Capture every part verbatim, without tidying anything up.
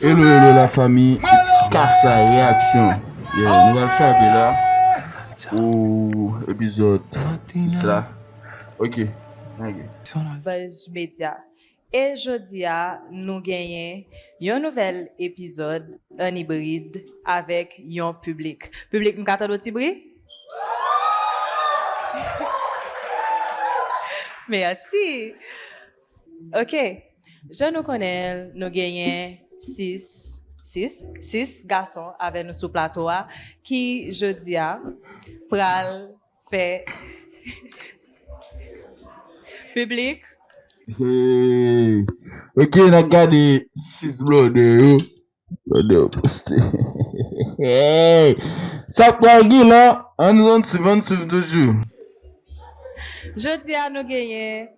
Hello, hello la fami, it's Kasa Reaction. Yeah, nou pral frape la pou epizòd sis la. Ok, ok. Buzz Media. E jodi a, nou genyen yon nouvèl epizòd an ibrid avèk yon piblik. Piblik, m ka tande yon ti bri? Mèsi. Ok. Jan nou konnen, nou genyen sis, sis, sis gason avè nou sou plato a ki jodi a pral fè piblik. Hey. Ok, n ap gade sis blòdè yo. Blòdè yo poste. Hey. Sa k pral gen la, ann, ann swiv, ann swiv toujou. Jodi a, nou genyen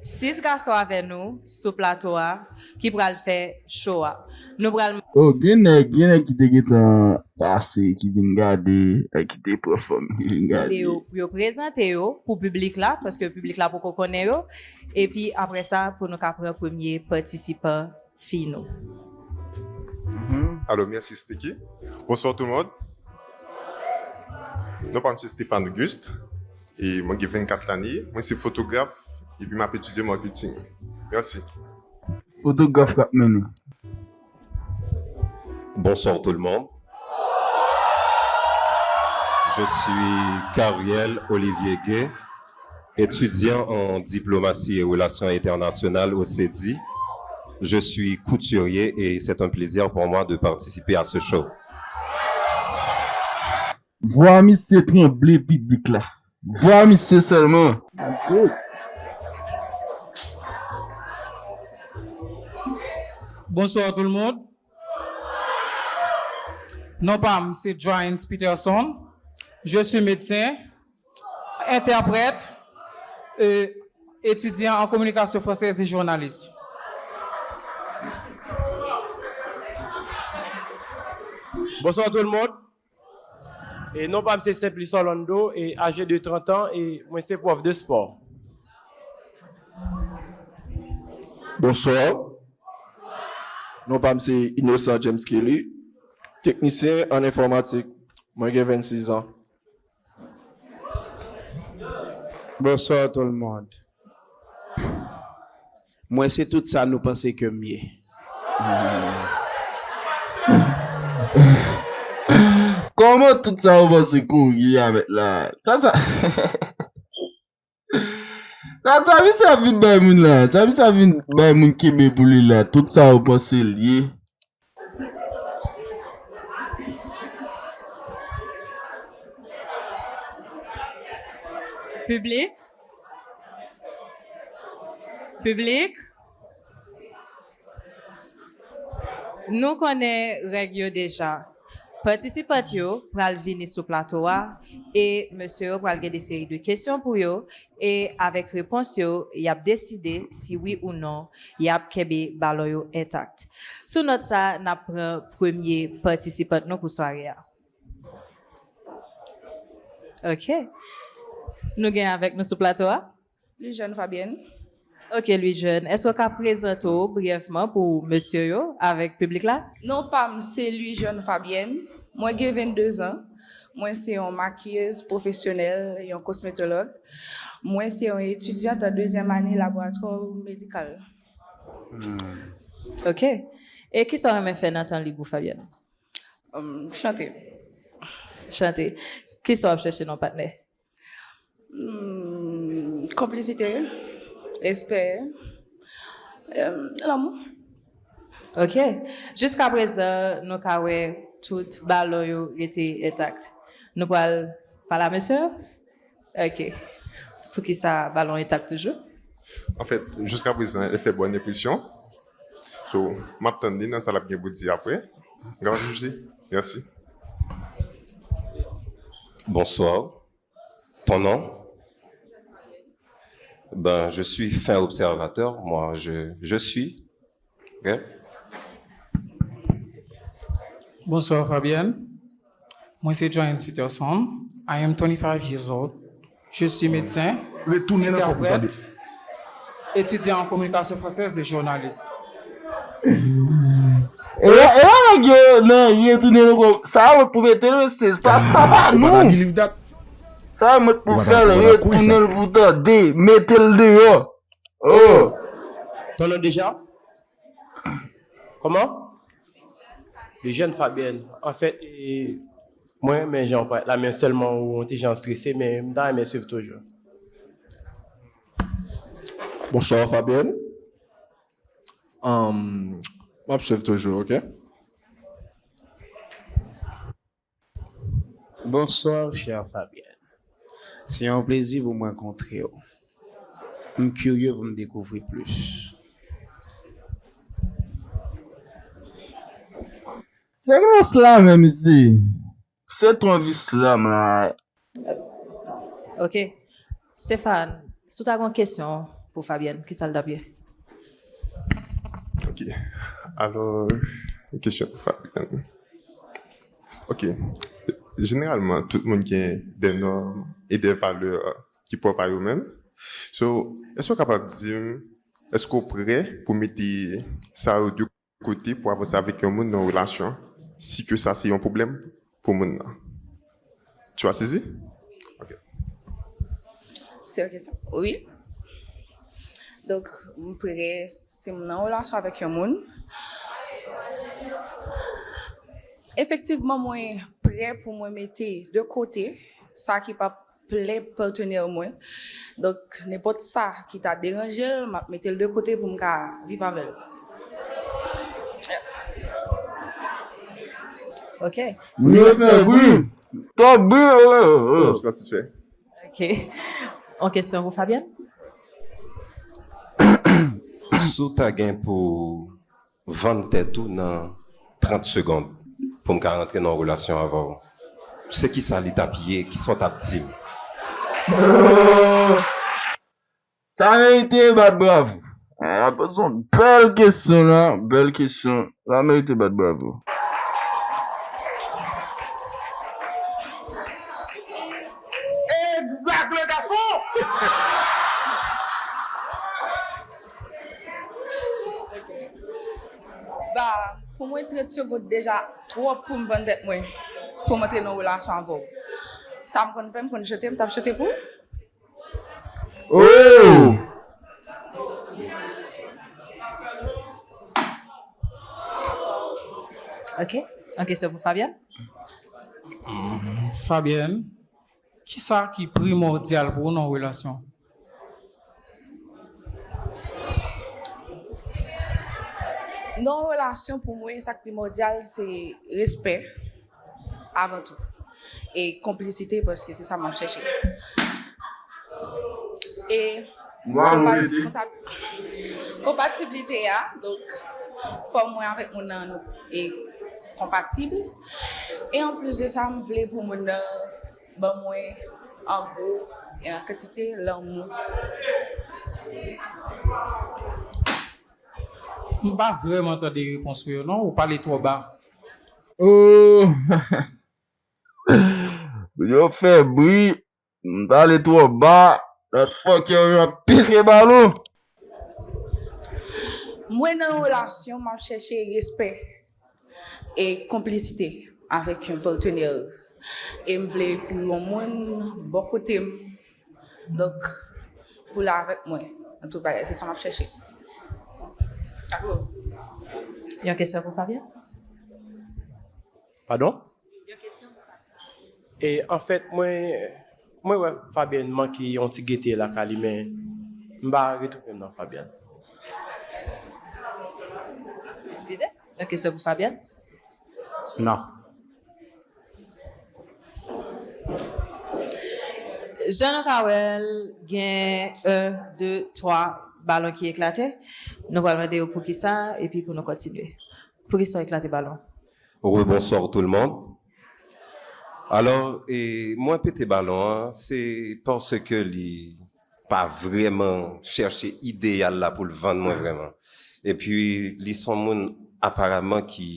sis gason avè nou sou plato a ki pral fè show a. Nou pral Oh, gen nèg, gen nèg ki te gentan pase, ki vin gade, nèg ki te pran fòm, ki vin gade. Mande yo pou yo prezante yo pou piblik la, paske piblik la poko konnen yo. Epi apre sa, pou nou ka pran premye patisipan fi nou. Alo, mèsi Sticky. Bonsoir tout le monde. Non pa m se Stéphane Auguste. E mwen gen vennkat lane, mwen se fotograf, epi m ap etidye marketing. Mèsi. Fotograf k ap mennen. Bonsoir tout le monde. Je suis Cariel Olivier Gay, étudiant en diplomatie et relations internationales au CEDI. Je suis couturier et c'est un plaisir pour moi de participer à ce show. Vwa misye tranble piblik la. Vwa misye sèlman. Bonsoir tout le monde. Non pa m se Joyens Peterson. Je suis médecin, interprète et étudiant en communication française et journaliste. Bonsoir tout le monde. E non pa m se Simplice Orlando, e aje de trant an, e mwen se pwòf de spò. Bonsoir. Non pa m se Innocent James Kelly, teknisyen an enfòmatik. Mwen gen vennsis an. Bonsoir tout le monde. Mwen se tout sa nou panse ke m ye. Kòman tout sa ou panse ke w ye avèk la? Sa, sa. Sa, sa misye ap vin bay moun la. Sa misye ap vin bay moun kenbe pou li la. Tout sa ou panse l ye. Piblik? Piblik? Nou konnen règ yo deja. Patisipant yo pral vini sou plato a e mesye yo pral gen de seri de kesyon pou yo e avèk repons yo, y ap deside si wi ou non y ap kenbe balon yo entak. Sou nòt sa, n ap pran premye patisipant nou pou sware a. Ok. Nou gen avèk nou sou plato a? Louis Jeune Fabienne. Ok, Louis Jeune. Èske w ka prezante w briyèvman pou mesye yo avèk piblik la? Non pa m se Louis Jeune Fabienne. Mwen gen vennde zan. Mwen se yon makiyez pwofesyonèl, yon kosmetològ. Mwen se yon etidyant an dezyèm ane laboratwa medikal. Ok. E kisa w renmen fè nan tan lib ou, Fabienne? Em, chante. Chante. Kisa w ap chèche nan yon patnè? Hmm, konplisite, respè, em, lanmou. Ok. Jiska prezan, nou ka wè tout balon yo rete entak. Nou pral pale a mesye yo? Ok. Poukisa balon entak toujou? Anfèt, jiska prezan, li fè bòn enpresyon. So, m ap tann li nan sa l ap gen pou di apre. M kapab jije. Mèsi. Bonsoir. Ton nom? Ben, je suis fin observateur. Moi, je, je suis. Ok? Bonsoir, Fabienne. Mwen se Joyens Peterson. I am twenty-five years old. Je suis médecin, interprète, étudiant en communication française et journaliste. E la, e la nèg yo nan retounen ankò. Sa a mwen pou mete l, mesye. Se pa, sa pa nou. Sa a mwen pou fè l, retounen l pou tande. Mete l deyò. Oh. Ton non deja? Kòman? Eugène Fabienne. Anfèt, e, mwen renmen jan w parèt la, men sèlman ou yon ti jan strese, men m ta renmen swiv toujou. Bonsoir Fabienne. Um, m ap swiv toujou, ok? Bonsoir, chère Fabienne. Se yon plezi pou m rankontre w. M kirye pou m dekouvri plis. Se ki nan slam, mesye? Se ton vi slam la. Ok. Stéphane, si w ta gen yon kesyon pou Fabienne, kisa l t ap ye? Ok. Alò, yon kesyon pou Fabienne. Ok. Jeneralman, tout moun gen de nòm e de valè ki pwòp a yo menm. So, èske w kapab di m, èske w prè pou mete sa yo de kote pou avanse avèk yon moun nan yon relasyon, si ke sa se yon pwoblèm pou moun nan? Tu as saisi? Ok. Se yon kesyon. Wi. Donk, m prè, si m nan relasyon avèk yon moun, efektivman, mwen prè pou mwen mete de kote sa ki p ap plè patnè mwen. Donk, nenpòt sa ki ta deranje l, m ap mete l de kote pou m ka viv avè l. Ok. Mwen fè bri. Twòp bri. Satisfè. Ok. Yon kesyon pou Fabienne? Si w ta gen pou vann tèt ou nan trant segonn pou m ka rantre nan yon relasyon avè w, se kisa li t ap ye? Kisa w t ap di m? Sa merite bat bravo. Ah, se yon bèl kesyon la, bèl kesyon. Sa merite bat bravo. Exact, le garçon! Ba, pou mwen, trant segonn deja twòp pou m vann tèt mwen, pou m antre nan yon relasyon avè w. Sa m konn fè, m konn chante, m t ap chante pou ou. Oh! Ok. Yon kesyon pou Fabienne? Fabienne, kisa ki primòdyal pou ou nan yon relasyon? Nan yon relasyon, pou mwen, sa k primòdyal, se respè, avan tou. E konplisite, paske se sa m ap chèche. E konpa- konpa- konpatiblite a, donk, fò mwen avèk moun nan nou e konpatib. E anplis de sa, m vle pou moun nan ban mwen an gwo e an kantite lanmou. M pa vrèman tande repons ou yo non, ou pale twò ba. Oh! Yo fè bri, m pale twò ba, that fucker yo ap pike balon. Mwen nan yon relasyon, m ap chèche respè e konplisite avèk yon patnè. E m vle pou yon moun bò kote m. Donk, pou l avèk mwen. Nan tout bagay, se sa m ap chèche. Yon kesyon pou Fabienne? Padon? E anfèt, mwen, mwen wè Fabienne manke yon ti gete lakay li, men m pa retwouve m nan Fabienne. Eskize? Yon kesyon pou Fabienne? Non. Jan nou ka wè l, gen yon, de, twa balon ki eklate. Nou pral mande yo poukisa, epi pou nou kontinye. Poukisa w eklate balon? Rebonswa tout le monde. Alò, e, mwen pete balon an, se paske li pa vrèman chèche ideyal la pou l vann mwen vrèman. Epi, li se yon moun aparaman ki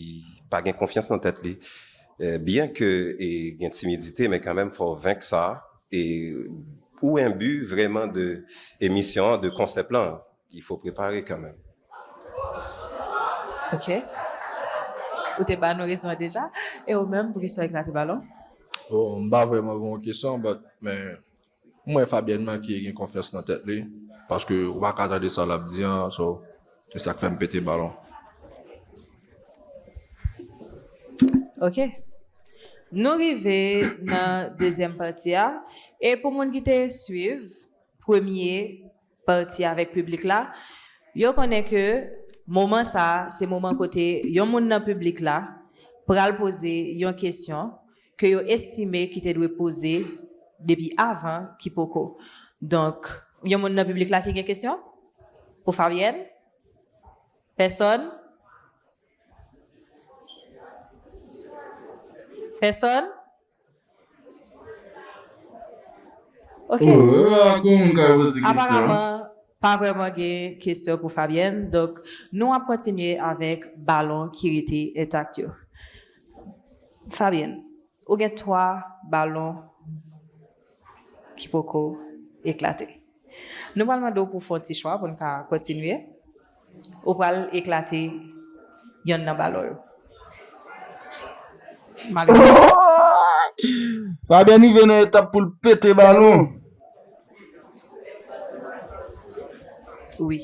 pa gen konfyans nan tèt li. E, byen ke e, gen timidite, men kanmenm fò w venk sa. E, ou enbi vrèman de emisyon an, de konsèp lan. Il faut préparer quand même. Ok. Ou te ba nou rezon an deja. E ou menm, pou kesyon eklate balon? Bon, m pa vrèman gen yon kesyon, but, men, m wè Fabienne manke gen konfyans nan tèt li, paske ou pa ka tande sa l ap di an, so, se sa k fè m pete balon. Ok. Nou rive nan dezyèm pati a. E pou moun ki te swiv premye pati avèk piblik la, yo konnen ke moman sa a, se moman kote yon moun nan piblik la pral poze yon kesyon ke yo estime ki te dwe poze depi avan ki poko. Donk, yon moun nan piblik la ki gen kesyon? Pou Fabienne? Pèsòn? Pèsòn? Ok. Oh, pa gon moun ka poze kesyon. Aparaman, pa vrèman gen kesyon pou Fabienne. Donk, nou ap kontinye avèk balon ki rete entak yo. Fabienne, ou gen twa balon ki poko eklate. Nou pral mande w pou w fè yon ti chwa pou n ka kontinye. Ou pral eklate yonn nan balon yo. Malerezman. Fabienne rive nan etap pou l pete balon. Wi.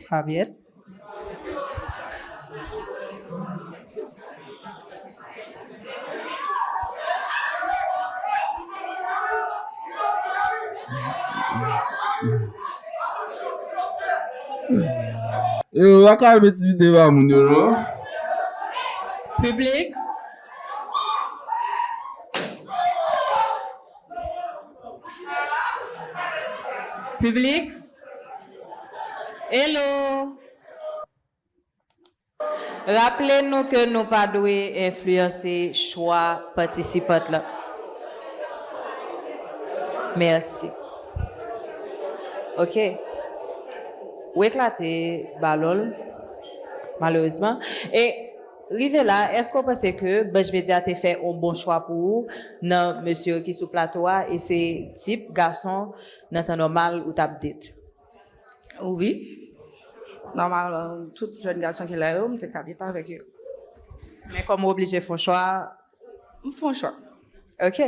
Fabienne. Yo, pa ka mete videyo a moun yo non. Piblik. Piblik. Hello. Raple nou ke nou pa dwe enfliyanse chwa patisipant lan. Mèsi. Ok. Ou eklate balon l, malerezman. E rive la, èske w panse ke Branch Media te fè yon bon chwa pou ou nan mesye yo ki sou plato a e se tip gason nan tan nòmal ou t ap date? Wi. Nòmalman, tout jèn gason ki la yo, m te ka date avèk yo. Men kòm ou oblije fè yon chwa, M fè yon chwa. Ok.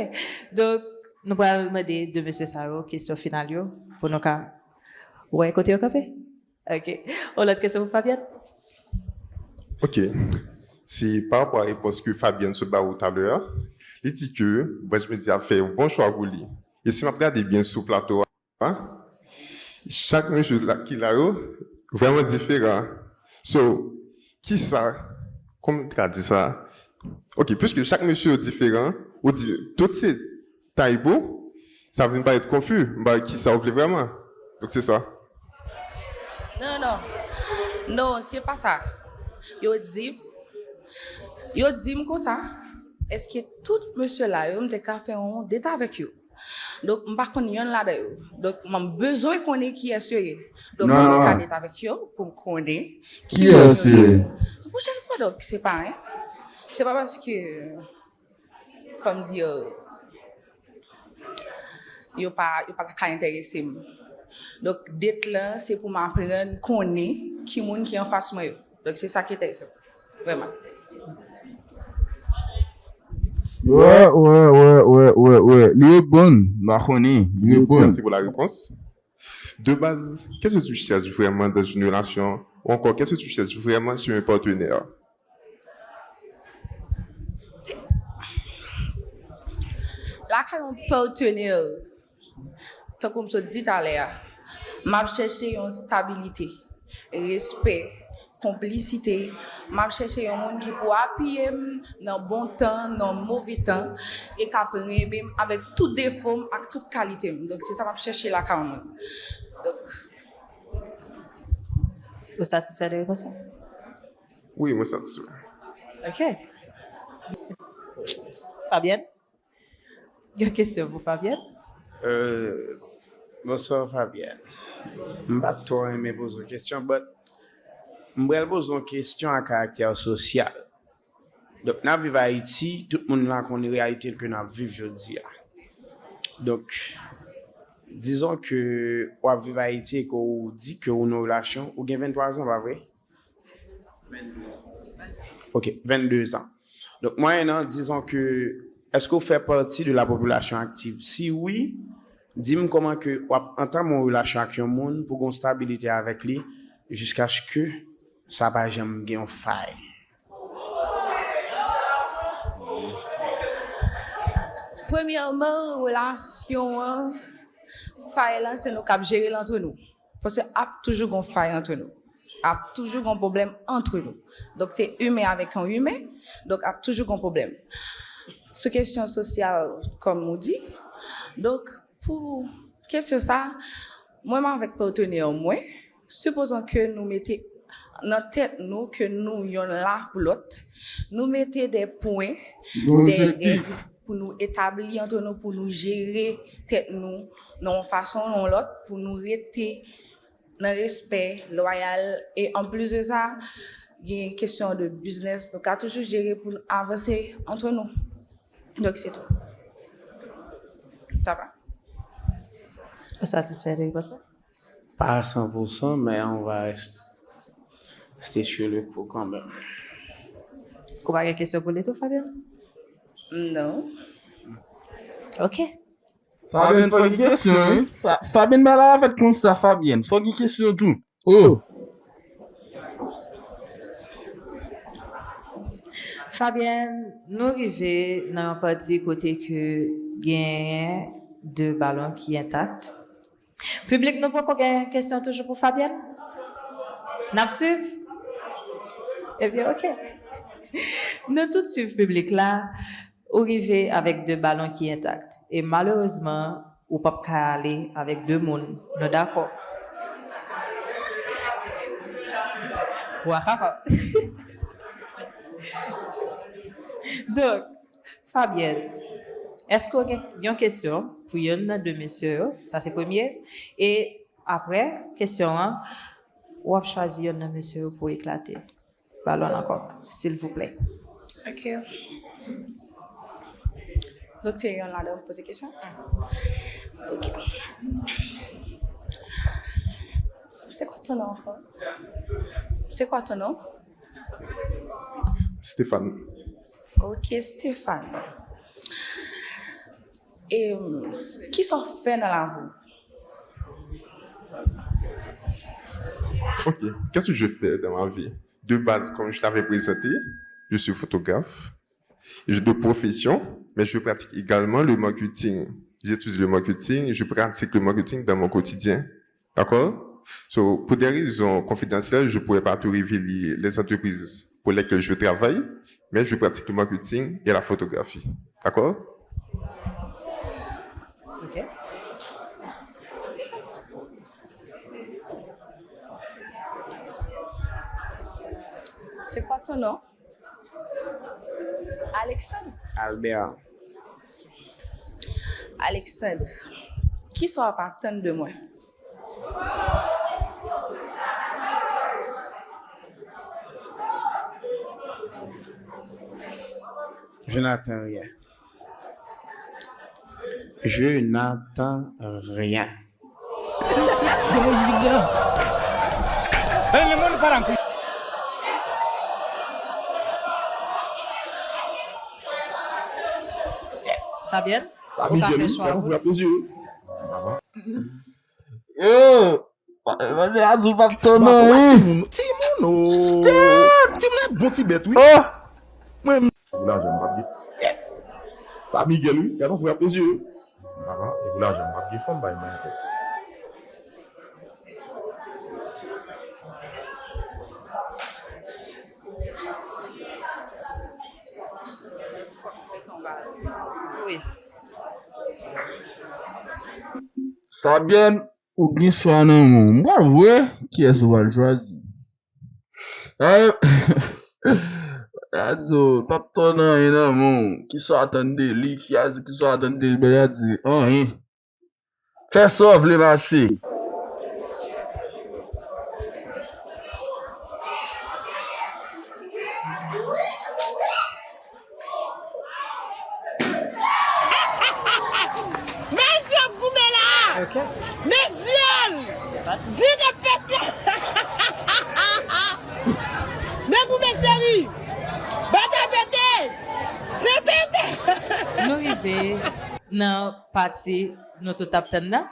Donk, nou pral mande de mesye sa yo kesyon final yo pou nou ka wè kote yo kanpe. Ok. Yon lòt kesyon pou Fabienne? Ok. Se pa rapò a repons ke Fabienne sot ba ou talè a. Li di ke Branch Media ap fè yon bon chwa pou li. E si m ap gade byen sou plato a, chak mesye la, ki la yo vrèman diferan. So, kisa, kòman m ta ka di sa? Ok, piske chak mesye yo diferan, ou di tout se taybo, sa vin parèt konfi, m pa wè kisa ou vle vrèman. Donk se sa. Non, non. Non, se pa sa. Yo di m, yo di m konsa, èske tout mesye la yo, m te ka fè yon date avèk yo? Donk, m pa konn yonn ladan yo. Donk, m bezwen konnen kiyès yo ye. Donk, mwen ka date avèk yo pou m konnen kiyès yo ye. Pwochèn fwa, donk, se pa, en. Se pa paske, kòm di, yo pa, yo pa ta ka enterese m. Donk, date lan, se pou m aprann konnen ki moun ki anfas mwen yo. Donk, se sa ki enterese m. Vrèman. Wè, wè, wè, wè, wè, wè. Li reponn, m pa konnen. Li reponn. Merci pour la réponse. De base, qu'est-ce que tu cherches vraiment dans une relation? Ou encore, qu'est-ce que tu cherches vraiment chez un partenaire? Lakay yon partenaire, tankou m sot di talè a, m ap chèche yon stabilité, respè, konplisite. M ap chèche yon moun ki pou apiye m nan bon tan, nan move tan, e k ap renmen m avèk tout defo m ak tout kalite m. Donk, se sa m ap chèche lakay yon moun. Donk. Ou satisfè de repons lan? Wi, mwen satisfè. Ok. Fabienne? Gen kesyon pou Fabienne? Euh, bonsoir Fabienne. M pa t twò renmen poze w kesyon, but M pral poze yon kesyon a karaktè sosyal. Donk, n ap viv Ayiti, tout moun la konn reyalite ke n ap viv jodi a. Donk, dizon ke w ap viv Ayiti e ke w di ke w nan relasyon, ou gen venntwa zan, pa vre? Ok, venndezan. Donk, mwayen an, dizon ke, èske w fè pati de la popilasyon aktiv? Si wi, di m kòman ke w ap antame yon relasyon ak yon moun pou gen stabilite avèk li jiskaske sa pa janm gen yon fay. Premyèman, relasyon an, fay lan, se nou k ap jere l antre nou. Paske ap toujou gon fay antre nou. Ap toujou gon pwoblèm antre nou. Donk, se imen avèk yon imen, donk ap toujou gon pwoblèm. Sou kesyon sosyal, kòm ou di, donk, pou kesyon sa, mwen menm avèk patnè mwen, sipozon ke nou mete nan tèt nou ke nou yonn la pou lòt, nou mete de pwen, de règ pou nou etabli antre nou, pou nou jere tèt nou nan yon fason ou nan yon lòt, pou nou rete nan respè, lwayal, e anplis de sa, gen kesyon de biznis, nou ka toujou jere pou nou avanse antre nou. Donk, se tou. Sa va. Ou satisfè de repons lan? Pas à cent pour cent, mais on va rester, rester sur le coup quand même. Ou pa gen kesyon pou li tou, Fabienne? Non. Ok. Fabienne, fò gen kesyon, wi. Fabienne, bagay la fèt konsa, Fabienne. Fò gen kesyon tou. Oh! Fabienne, nou rive nan yon pati kote ke genyen de balon ki entak. Piblik, nou poko gen kesyon toujou pou Fabienne? N ap swiv? Ebyen, ok. Nou tout swiv piblik la. Ou rive avèk de balon ki entak. E malerezman, ou p ap ka ale avèk de moun. Nou dakò? Waw! Donk, Fabienne, èske w gen yon kesyon pou yonn nan de mesye yo? Sa se premye. E apre kesyon an, w ap chwazi yonn nan mesye yo pou eklate. Balon ankò, silvouplè. Ok. Donk, se yonn ladan w poze kesyon? Ok. C'est quoi ton nom encore? C'est quoi ton nom? Stéphane. Ok, Stéphane. E, kisa w fè nan lavi w? Ok, qu'est-ce que je fais dans ma vie? De base, comme je t'avais présenté, je suis photographe de profession, mais je pratique également le marketing. J'étudie le marketing, je pratique le marketing dans mon quotidien. D'accord? So, pour des raisons confidentielles, je ne pourrais pas tout révéler les entreprises pour lesquelles je travaille, mais je pratique le marketing et la photographie. D'accord? Ok. C'est quoi ton nom? Alexandre. Albert. Alexandre, kisa w ap atann de mwen? Je n'attends rien. Je n'attends rien. Fabienne, Sa ou ka Miguel, fè wi, chwa gade pou frè ap bezye. Yo! Mande a di w p ap tann anyen. Timoun, timoun, oh. Timoun, bon ti bèt, wi. Oh! Mwen, Pou lajan m p ap gen. Sa Miguel, wi, gade frè ap bezye. Papa, se pou lajan m p ap gen fanm bay mwen ankò. Wi. Fabienne, ou gen chwa nan men w. M pral wè kiyès ou pral chwazi. Ay, a di w p ap tann anyen nan men w. Kisa w atann de li? Ki a di kisa w atann de li? Bèl a di anyen. Fè sa w vle mache. Men zye ap goumen la! Ok. Men zye l! Stéphane. Zye k ap fèt la! Men goumen seri! Bata pete! Zye pete! Nou rive nan pati nou tout ap tann nan.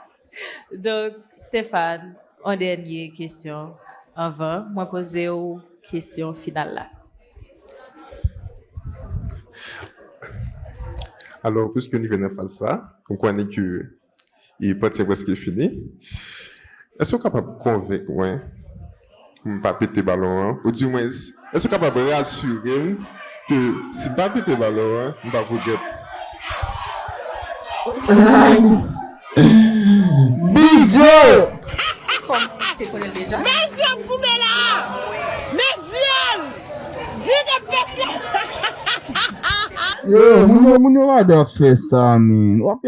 Donk, Stéphane, yon dènye kesyon anvan mwen poze w kesyon final la. Alò, piske nou rive nan faz sa, m konnen ke e pati an prèske fini. Èske w kapab konvenk mwen pou m pa pete balon an? Oudimwens, èske w kapab rasire m ke si m pa pete balon an, m p ap regrèt? Bidyo! Kòm ou te konnen l deja. Men zye ap goumen la! Men zye l! Zye k ap fèt la! Yo, moun yo, moun yo pa dwe ap fè sa, men. W ap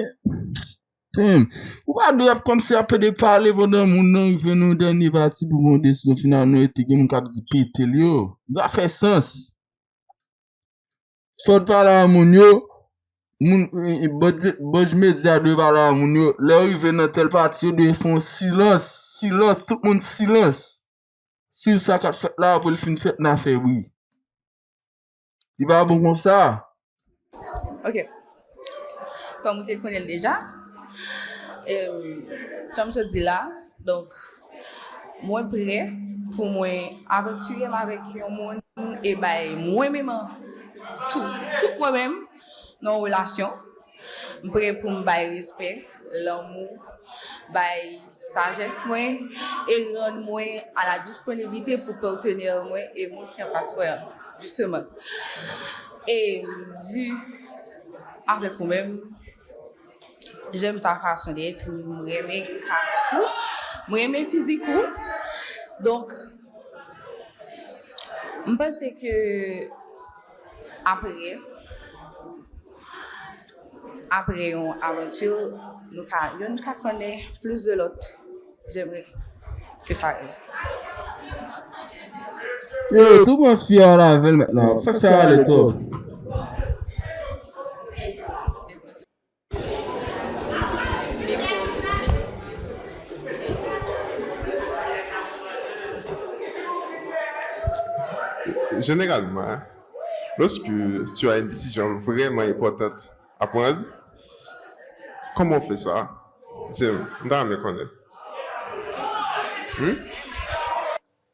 Tim, ou pa dwe ap kòmsi ap pede pale pandan moun nan rive nan dènye pati pou pran yon desizyon final, nou rete gen moun k ap di pete l yo. Li pa fè sans. Fò w pale a moun yo, moun, e, e, Bòj, Bòj Medya dwe pale a moun yo. Lè yo rive nan tèl pati, yo dwe fè yon silans. Silans, tout moun silans. Swiv sa k ap fèt la, apre l fin fèt, n a fè bri. Li pa bon konsa. Ok. Kòm ou te konnen l deja, em, jan m sot di la, donk, mwen prè pou mwen avantire m avèk yon moun e bay mwen menm an tou, tout mwen menm nan yon relasyon. M prè pou m bay respè, lanmou, bay sajès mwen e rann mwen a la disponibilite pou patenè mwen e moun ki anfas mwen an, jisteman. E vi avèk ou menm, j'aime ta façon d'être, m renmen karaktè ou, m renmen fizik ou. Donk, m panse ke apre, apre yon avanti, nou ka, youn ka konnen plis de lòt. J'aimerais que ça arrive. Yo, tou pran fi a lave l mentnan. Fè fi a ale twòp. Généralement, lorsque tu as une décision vraiment importante à prendre, comment on fait ça? Di m, m ta renmen konnen. Hmm?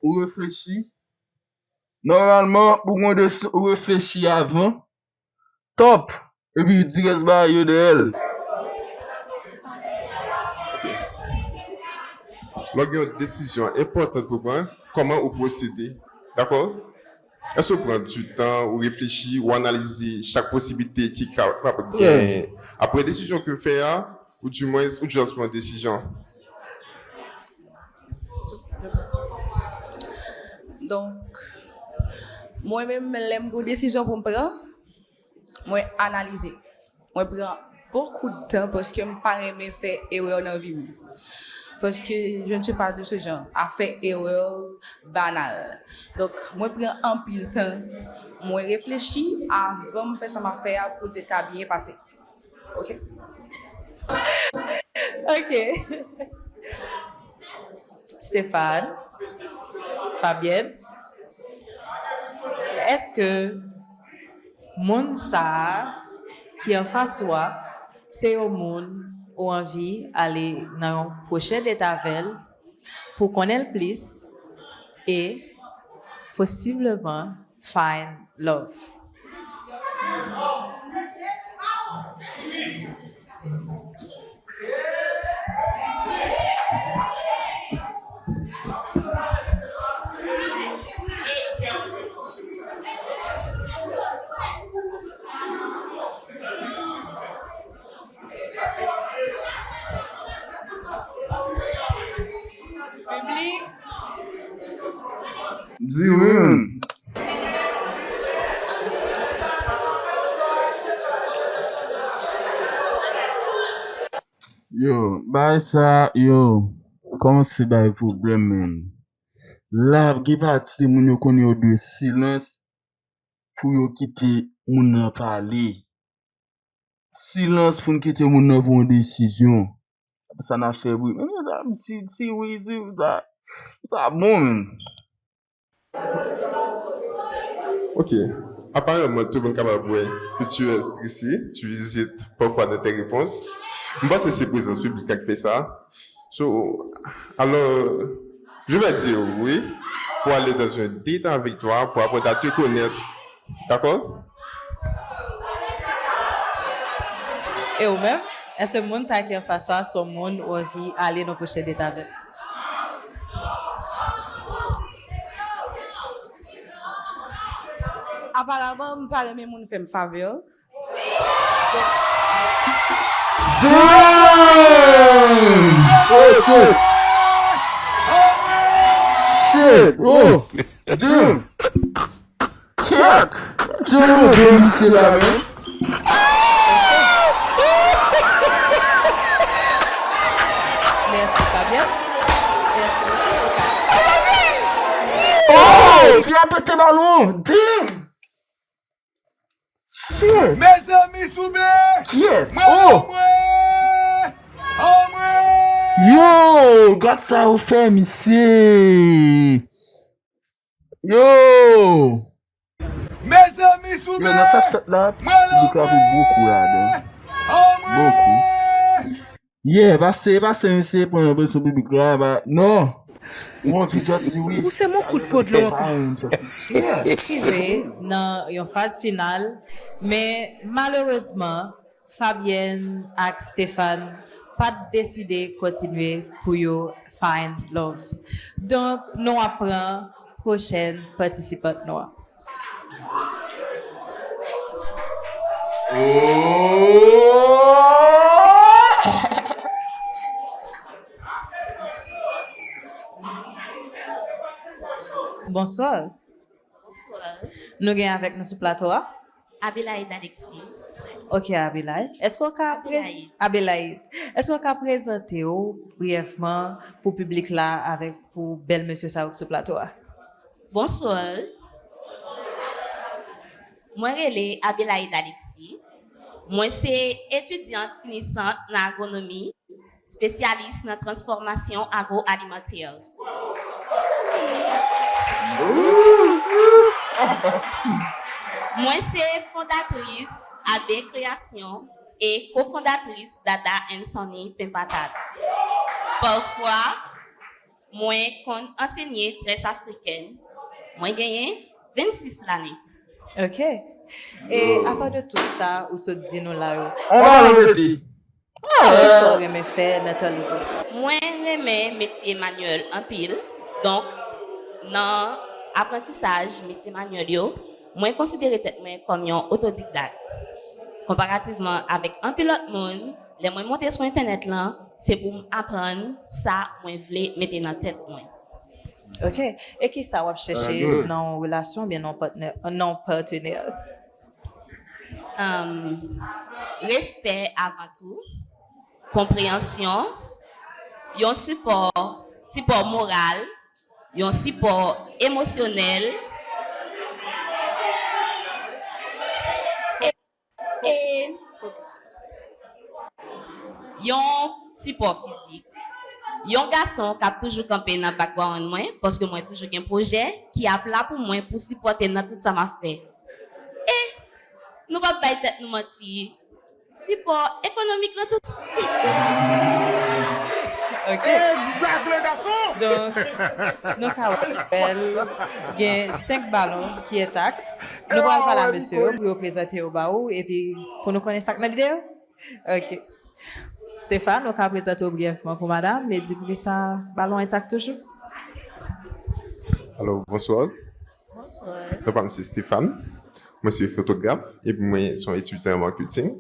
Ou reflechi. Nòmalman, pou gen yon desizyon, ou reflechi avan. Top! Epi di rès bagay yo dèyè l. Ok. Lè w gen yon desizyon enpòtan pou pran, kòman ou pwosede? Dakò? Èske w pran di tan, ou reflechi, ou analize chak posiblite ki ka, kapab genyen? Apre desizyon ke w fè a, ou dimwens, ou just pran desizyon? Donk, mwen menm, lè m gen yon desizyon pou m pran, mwen analize. Mwen pran bokou de tan paske m pa renmen fè erè nan vi m. Paske je ne suis pas de ce genre à faire erè banal. Donk, mwen pran anpil tan, mwen reflechi avan m fè sa m ap fè a pou l te ka byen pase. Ok. Ok. Stéphane, Fabienne, èske moun sa a ki anfas ou a, se yon moun ou anvi ale nan yon pwochen date avè l pou konnen l plis e posibleman find love? Piblik. Di wi menm. Yo, bagay sa, yo, kòmanse bay pwoblèm, menn. La, gen pati moun yo konnen yo dwe silans. pou yo kite moun nan pale. Silans pou n kite moun nan pran yon desizyon. Sa n ap fè bri. Men, men, si, si wi, si, sa, sa bon, men. Ok. Apparemment, tout le monde est capable de voir que tu es stressé, tu hésites parfois dans tes réponses. Je pense que c'est présence publique qui fait ça. So, alors, je vais dire oui pour aller dans un date avec toi, pour apprendre à te connaître. D'accord? E ou menm? Èske moun sa ki anfas ou a se yon moun ou anvi ale nan pwochen date avè l? Aparaman, m pa renmen moun fè m favè. Damn! Oh, shit! Shit! Oh! Damn! Kèk! Djòl ou gen misye la, men. Mèsi, Fabien. Mèsi bokou. Oh! Fi a pete balon! Damn! Shit! Mezanmi, souple! Kiyès? Mwen Oh! Anmwe! Anmwe! Yo! Gad sa yo fè misye! Yo! Mezanmi, souple! Yo, nan sa k fèt la, piblik la ri bokou ladan. Bokou. Yeah, pase, pase, mesye, pran yon presyon piblik la, ba, non! Ou anvi jòt si wi. Pouse m yon kout po dlo ankò. Yeah. Rive nan yon faz final, men malerezman, Fabienne ak Stéphane pa t deside kontinye pou yo find love. Donk, nou ap pran pwochèn patisipant nou an. Bonswa. Bonswa. Nou gen avèk nou sou plato a. Abelaïde Alexis. Ok, Abelaïde. Èske w ka prez- Abelaïde. Abelaïde. Èske w ka prezante w brèvman pou piblik la avèk pou bèl mesye sa yo ki sou plato a? Bonswa. Mwen rele Abelaïde Alexis. Mwen se etidyant finisant nan agwonomi, espesyalis nan transfòmasyon agwoalimantè. Mwen se fondatris A B Création e kofondatris Dada and Sonny Pen Patat. Pafwa, mwen konn ansenye tres afriken. Mwen genyen vennsis lane. Ok. E apa de tout sa ou sot di nou la yo, On va arrêter. Kisa w renmen fè nan tan lib ou? Mwen renmen metye manyèl anpil. Donk, nan aprantisaj metye manyèl yo, mwen konsidere tèt mwen kòm yon otodidak. Konparativman avèk anpil lòt moun, lè mwen monte sou entènèt lan, se pou m aprann sa mwen vle mete nan tèt mwen. Ok. E kisa w ap chèche nan yon relasyon oubyen nan yon patnè, nan yon patenè? Ahn, respè avan tou, konpreyansyon, yon sipò, sipò moral, yon sipò emosyonèl. E, e yon sipò fizik. Yon gason k ap toujou kanpe nan background mwen, paske mwen toujou gen pwojè ki ap la pou mwen pou sipòte m nan tout sa m ap fè. E nou p ap bay tèt nou manti, sipò ekonomik lan tou. Ok. Exact, le garçon! Donk, nou ka wè l gen senk balon ki entak. Nou pral pale a mesye yo pou yo prezante yo ba ou epi pou nou konnen sa k nan lide yo. Ok. Stéphane, ou ka prezante w briyèvman pou madanm e di poukisa balon entak toujou? Alò, bonswa. Bonswa. Non pa m se Stéphane. Mwen se fotograf epi mwen se yon etidyan an marketing.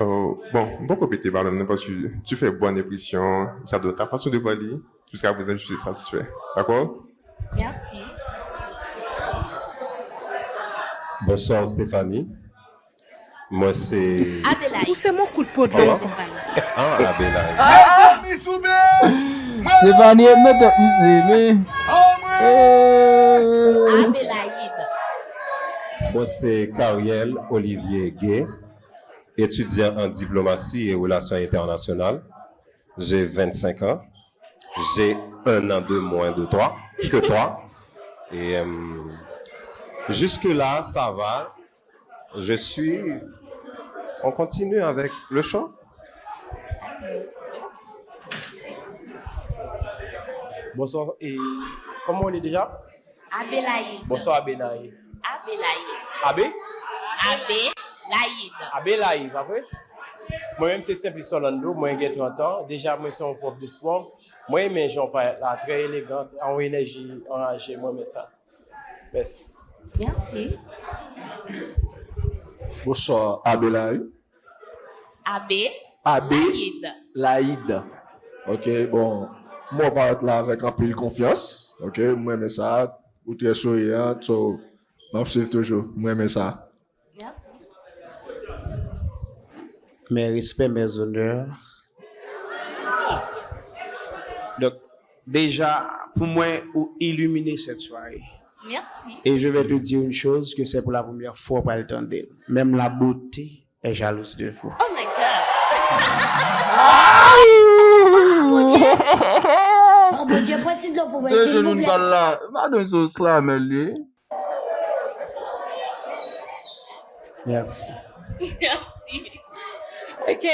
Euh, bon, m poko pete balon nan paske tu fais bonne impression, j'adore ta façon de parler. Jusqu'à présent, je suis satisfait. D'accord? Mèsi. Bonswa Stéphanie. Mwen se Abelaïde. Pouse m yon kout po dlo ankò. Ah, Abelaïde. Mezanmi, souple! Stéphanie nan tèt misye, men. Anmwe! Eh. Abelaïde. Mwen se Cariel Olivier Gay, étudiant en diplomatie et relations internationales. J'ai vingt-cinq ans. J'ai un an de moins de toi, que toi. Et euh, jusque-là, ça va. Je suis. On continue avec le show. Bonsoir. Et comment on est déjà? Abélaïde. Bonsoir, Abénaï. Abélaïde. Abé? Abélaïde. Abélaï, pa vre? Mwen menm se Simplice Orlando, mwen gen trant an. Deja, mwen se yon pwof de spò. Mwen renmen jan w parèt la, trè elegan, an yon enèji anraje, mwen renmen sa. Mèsi. Mèsi. Bonsoir, Abélaïde. Abé. Abé. Laïde. Laïde. Ok, bon. Mwen parèt la avèk anpil konfyans. Ok, mwen renmen sa. Ou trè souriyan, so, m ap swiv toujou. Mwen renmen sa. Mèsi. Mes respects, mes honneurs. Donc, déjà, pour moi, ou illuminer cette soirée. Mèsi. Et je vais te dire une chose que c'est pour la première fois pour le tande. Même la beauté est jalouse de vous. Oh my God. Bondye pran ti dlo pou mwen, Se silvouplè. Joun Gal la. Madan se slamè l ye. Merci. Mèsi. Ok,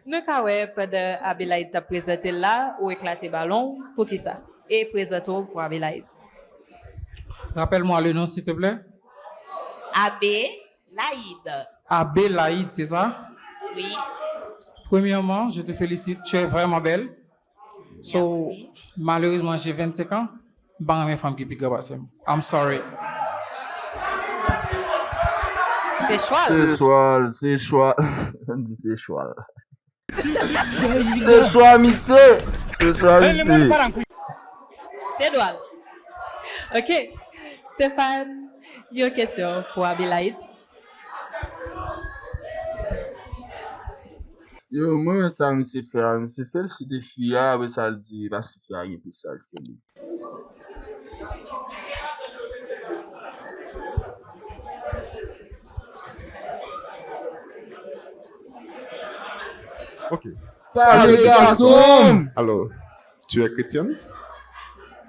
nou ka wè pandan Abélaïde t ap prezante l la, ou eklate balon, poukisa? E prezante w pou Abélaïde. Rappelle-moi le nom, s'il te plaît. Abélaïde. Abélaïde, c'est ça? Oui. Premièrement, je te félicite, tu es vraiment belle. So, Merci. Malheureusement, j'ai vingt-cinq ans. M pa renmen fanm ki pi gran pase m. I'm sorry. Se chwa l. Se chwa l, se chwa l. M di se chwa l. Se chwa misye. Se chwa misye. Se dwa l. Ok. Stéphane, yon kesyon pou Abélaïde. Yo, mwen menm sa misye fè a, misye felisite fi a, apre sa l di pa si fi a gen plis laj ke li. Ok. Pale gason! Alors, tu es chrétienne?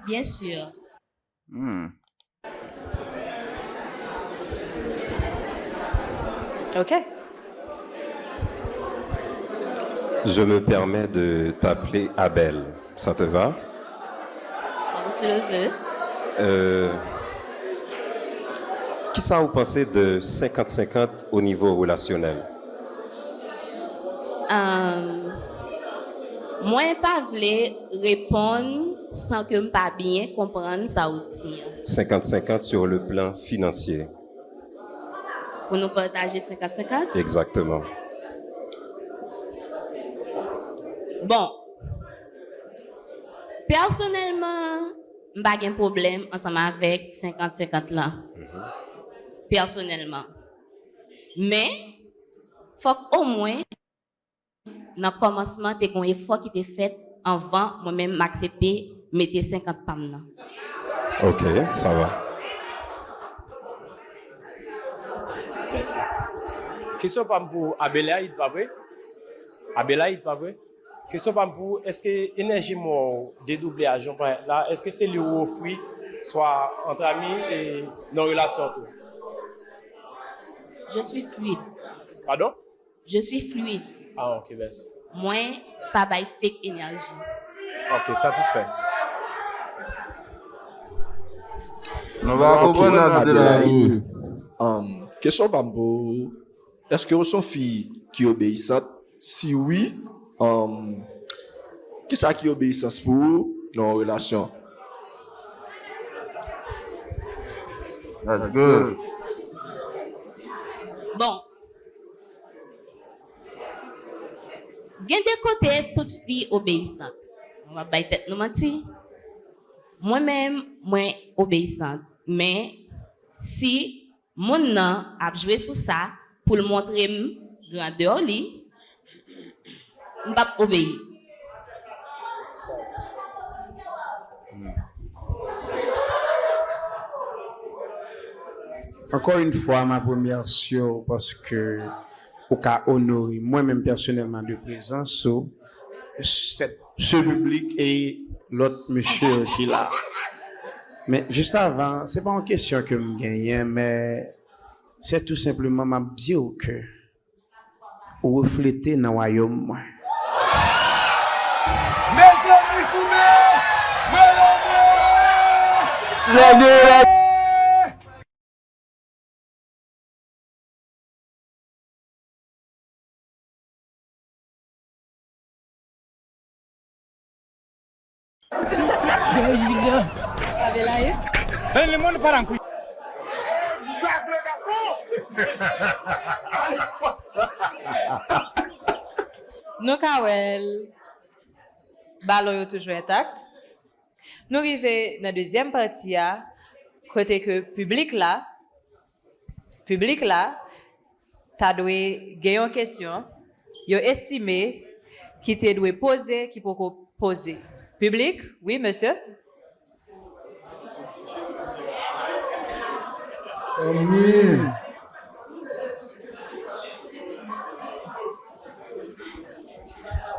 Bien sûr. Hmm. Ok. Je me permets de t'appeler Abel. Ça te va? Comme tu le veux. Euh, kisa ou panse de senkant senkant o nivo relasyonèl? Euh, mwen pa vle reponn san ke m pa byen konprann sa ou di an. Senkant senkant sur le plan financier. Pou nou pataje senkant senkant? Exactement. Bon, pèsonèlman, m pa gen pwoblèm ansanm avèk senkant senkant lan. Pèsonèlman. Men, fòk omwen, nan kòmansman, te gen yon efò ki te fèt anvan mwen menm m aksepte mete senkant pa m nan. Ok, ça va. Mèsi. Kesyon pa m pou Abélaïde, pa vre? Abélaïde, pa vre? Kesyon pa m pou ou, èske enèji mwen w dedouble a jan w parèt la, èske se li ou ofri, swa ant ami e nan relasyon tou? Je suis fluide. Padon? Je suis fluide. Ah, ok, mèsi. Mwen pa bay fake energy. Ok, satisfè. Nou pa konprann l ap di la tou. Um, kesyon pa m pou ou, èske w se yon fi ki obeyisant? Si wi, um, kisa ki obeyisans pou ou nan yon relasyon? That's good. Bon. Gen de kote tout fi obeyisant. Nou pa bay tèt nou manti. Mwen menm, mwen obeyisant. Men, si moun nan ap jwe sou sa pou l montre m grandè li, m p ap obeyi. Encore une fois, m ap remèsye w paske ou ka onore mwen menm pèsonèlman de prezans ou, se, se piblik e lòt mesye yo ki la. Men jis avan, se pa yon kesyon ke m genyen, men se tou senpleman m ap di w ke ou reflete nan wayòm mwen. Mezanmi, foume! Mwen leve! Leve! Ven, le monde part en couille. Nou ka wè l, balon yo toujou entak. Nou rive nan dezyèm pati a, kote ke piblik la, piblik la ta dwe gen yon kesyon yo estime ki te dwe poze, ki poko poze. Piblik, wi, mesye? Tanmi.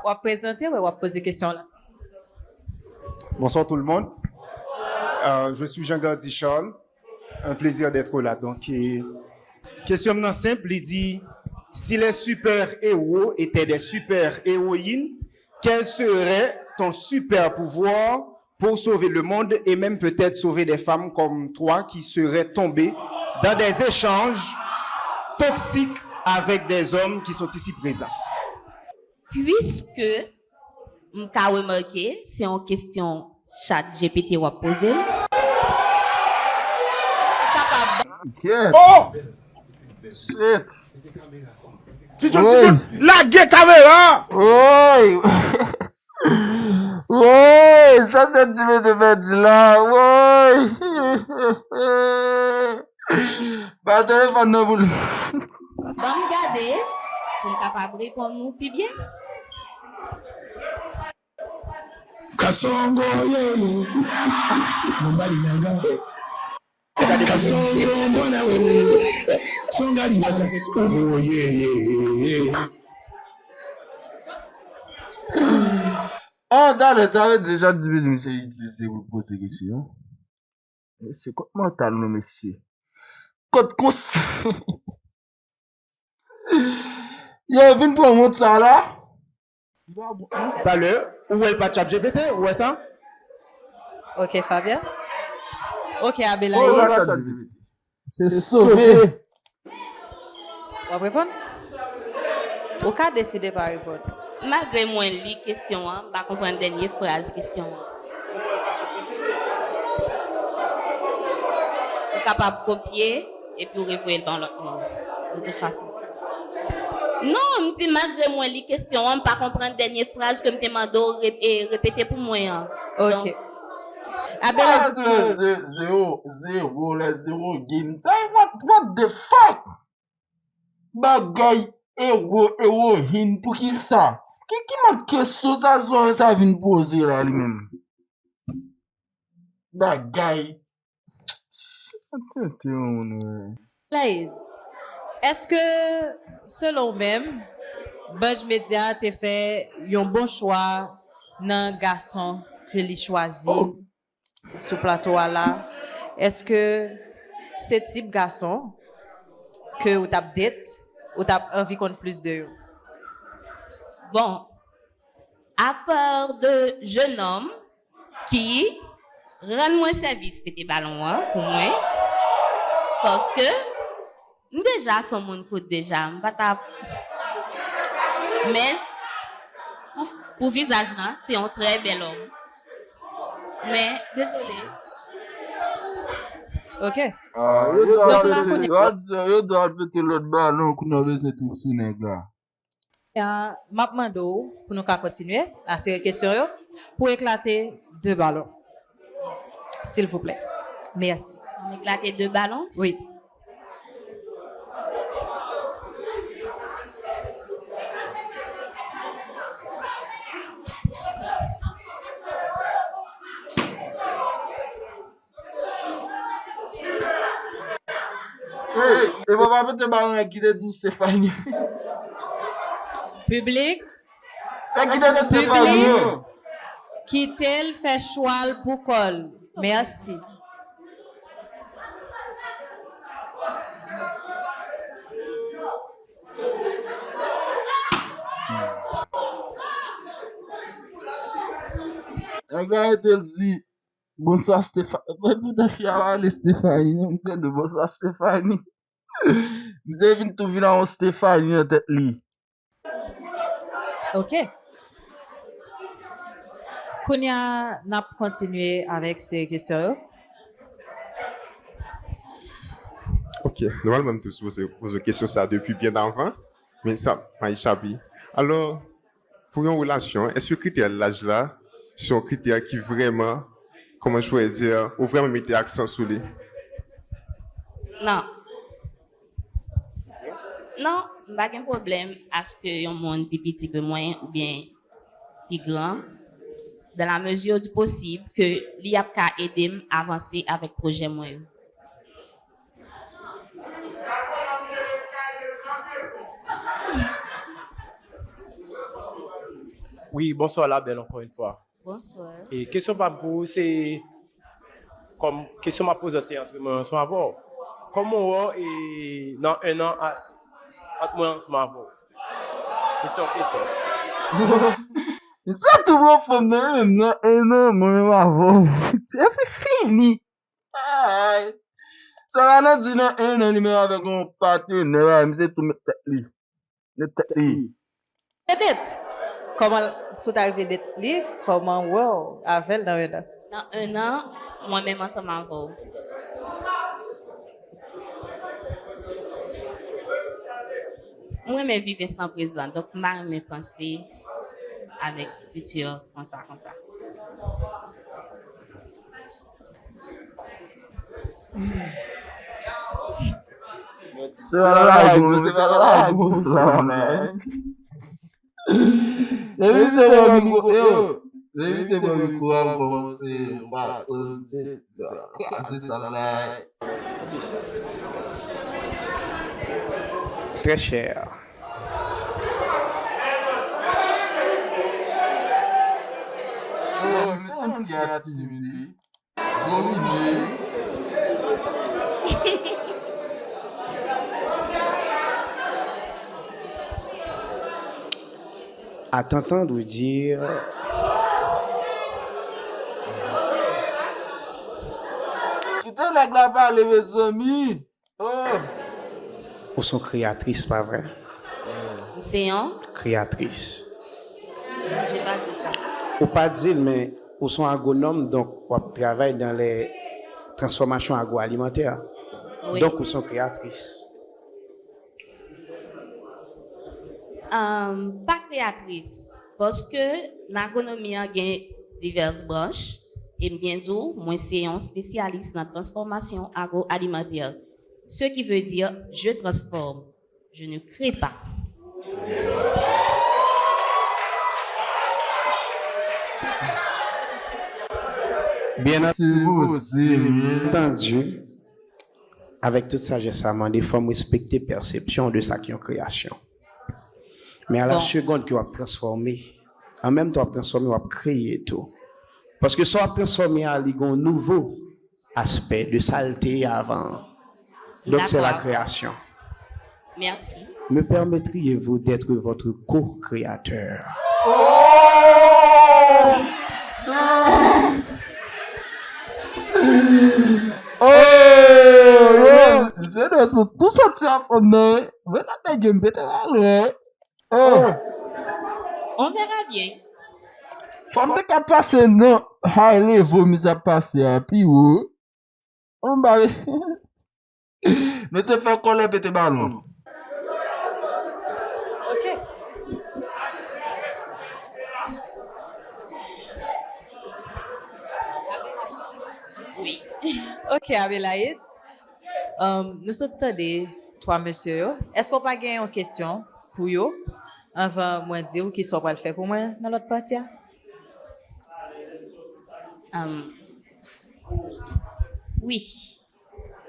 W ap prezante w e w ap poze kesyon la. Bonsoir tout le monde. Euh, je suis Jean Gardy Charles. Un plaisir d'être là. Donc, eh, kesyon m nan senp, li di, si les super-héros étaient des super-héroïnes, quel serait ton super pouvoir pour sauver le monde et même peut-être sauver des femmes comme toi qui seraient tombées dans des échanges toxiques avec des hommes qui sont ici présents? Puiske m ka remake, se yon kesyon ChatGPT w ap poze l. Ou kapab ban Ok. Oh! Shit. Tito, Woy. Tito, lage kamera! Woy! Woy! Sa se ti mesye fè di la! Woy! Ba telefòn nan pou l. Ban m gade pou m kapab reponn ou pi byen. Kasongo, yeah, yeah. Mwen ba li nanga. Kasongo, mwen la, we. Songa li, mwen la. Oh, yeah, yeah, yeah, yeah. Ah, talè, sa vle di ChatGPT misye itilize pou l poze kesyon. Se kot mantal nou, mesye. Kot kons. Yo, vin pran wont sa la. Talè, ou wè l pa ChatGPT, ou wè sa? Ok, Fabien. Ok, Abelaye. Ou wè l pa ChatGPT. Se sove. W ap reponn? Ou ka deside pa reponn. Malgre mwen li kesyon an, m pa konprann dènye fraz kesyon an. Ou kapab kopye epi w revoye l ba yon lòt moun. De tout fason. Non, m di malgre mwen li kesyon an, m pa konprann dènye fraz ke m te mande w re-, e, repete pou mwen an. Ok. Donk, Abel, ah, se ze-, zero, zero, les zero gain. Sa e what, what the fuck? Bagay ewo, ewoyin, poukisa? Ki, ki mòd kesyon sa zòrèy sa vin poze la li menm? Bagay. Sa tenten yon moun, wè. Laïd, èske, selon w menm, Banj Media te fè yon bon chwa nan gason ke li chwazi? Oh. Sou plato a la, èske se tip gason ke ou t ap date, ou t ap anvi konn plis de yo? Bon, à part de jeunes hommes ki rann mwen sèvis pete balon an pou mwen, paske m deja se yon moun kout deja, m pa t ap. Men, pou, pou vizaj lan, se yon trè bèl òm. Men, dezole. Ok. Ah, yo dwe al pete, yo dwe al pete lòt balon, kounye a w bezwen trip sou nèg la. M ap mande w pou nou ka kontinye asire kesyon yo, pou eklate de balon. Silvouplè. Mèsi. Ann eklate de balon? Wi. E papa pote balon an ki te di Stefani. Piblik, Fè ki te di Stefani. Piblik. Kite l fè chwa l pou kò l. Mèsi. Nèg la rete l di bonswa Stefani. Mwen pou fi a pale Stefani non, misye di bonswa Stefani. Misye vin tou vin a yon Stefani nan tèt li. Ok. Kounye a, n ap kontinye avèk se kesyon yo. Ok, nòmalman m te sipoze poze kesyon sa depi byen avan, men sa pa echape. Alò, pou yon relasyon, èske kritè laj la se yon kritè ki vrèman, kòman je pourrais dire, ou vrèman mete aksan sou li? Non. Non, m pa gen pwoblèm aske yon moun pi piti ke mwen oubyen pi gran, dans la mesure du possible ke li ap ka ede m avanse avèk pwojè mwen yo. Wi, bonswa la bèl ankò yon fwa. Bonswa. E kesyon pa m pou ou se kòm kesyon m ap poze se antre mwen ansanm avè w. Kòman w wè w e nan en an a- ant mwen ansanm avè w? Kesyon, kesyon. Sa tou bon fanm nan menm nan en an mwen menm avè w. Jeff fini. Ay. Sa va nan di nan en an li menm avèk yon patnè, misye tou met tèt li. Met tèt li. Vedette, kòman, si w ta rive date li, kòman w wè w avè l nan en an? Nan en an, mwen menm ansanm avè w. Mwen renmen viv enstan prezan, donk m pa renmen panse avèk fiti konsa konsa. Se pa lagon, se pa lagon sa, man. Depi se bò mikwo, yo. Depi se bò mikwo a, m kòmanse yon fason, se kraze sa la. Très cher. Oh, se yon fi a timid, wi. Domine. À t'entendre dire. Kite nèg la pale, mezanmi. Oh. Ou se yon kreyatris, pa vre? M se yon Kreyatris. Je pa di sa. Ou pa di l, men ou se yon agwonòm, donk w ap travay dans les transformations agroalimentaires. Wi. Donk ou se yon kreyatris. Um, pa kreyatris, paske nan agwonomi an gen divès branch, e m byen di w, mwen se yon espesyalis nan transfòmasyon agroalimantè. Ce qui veut dire, je transforme, je ne crée pas. Bien Se posib, wi. Entendu, avec toute sagesse, sa mande fò m respekte pèsepsyon de sa ki yon kreyasyon. Men a la Bon. Segonn ke w ap transfòme, an menm tan w ap transfòme, w ap kreye tou. Paske sa w ap transfòme a, li gen yon nouvo aspè de sa l te ye avan. Donk se la Dakò. Création. Merci. Me permettriez-vous d'être votre co-créateur? Oh, yo, se de sou tou soti a fanm nan, wi. Mwen nan nèg yo m pete balon. Oh. On verra bien. Fanm te ka pase nan high level, misye ap pase a pi wo. On ba. Mesye fè kòlè pete balon. Ok. Wi. Ok, Abelaïde. Um, nou sot tande twa mesye yo. Èske w pa gen yon kesyon pou yo anvan mwen di w kisa w pral fè pou mwen nan lòt pati a? Um, wi.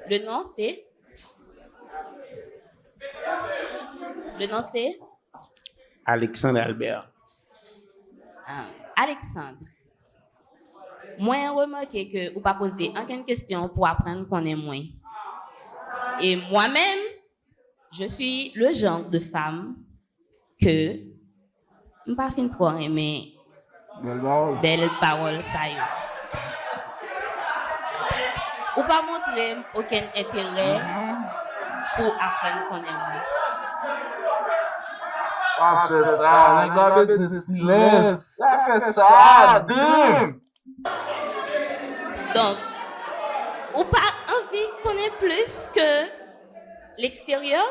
Le nom, c'est? Le nom c'est Alexandre Albert. Ah, Alexandre, mwen remake ke ou pa poze ankenn kesyon pou aprann konnen mwen. E mwen menm, je suis le genre de femme ke m pa fin twò renmen bèl pawòl sa yo. Ou pa montre m okenn enterè pou aprann konnen mwen. Pa fè sa, nèg la bezwen silans. Pa fè sa, damn! Donk, ou pa anvi konnen plis ke leksteryè?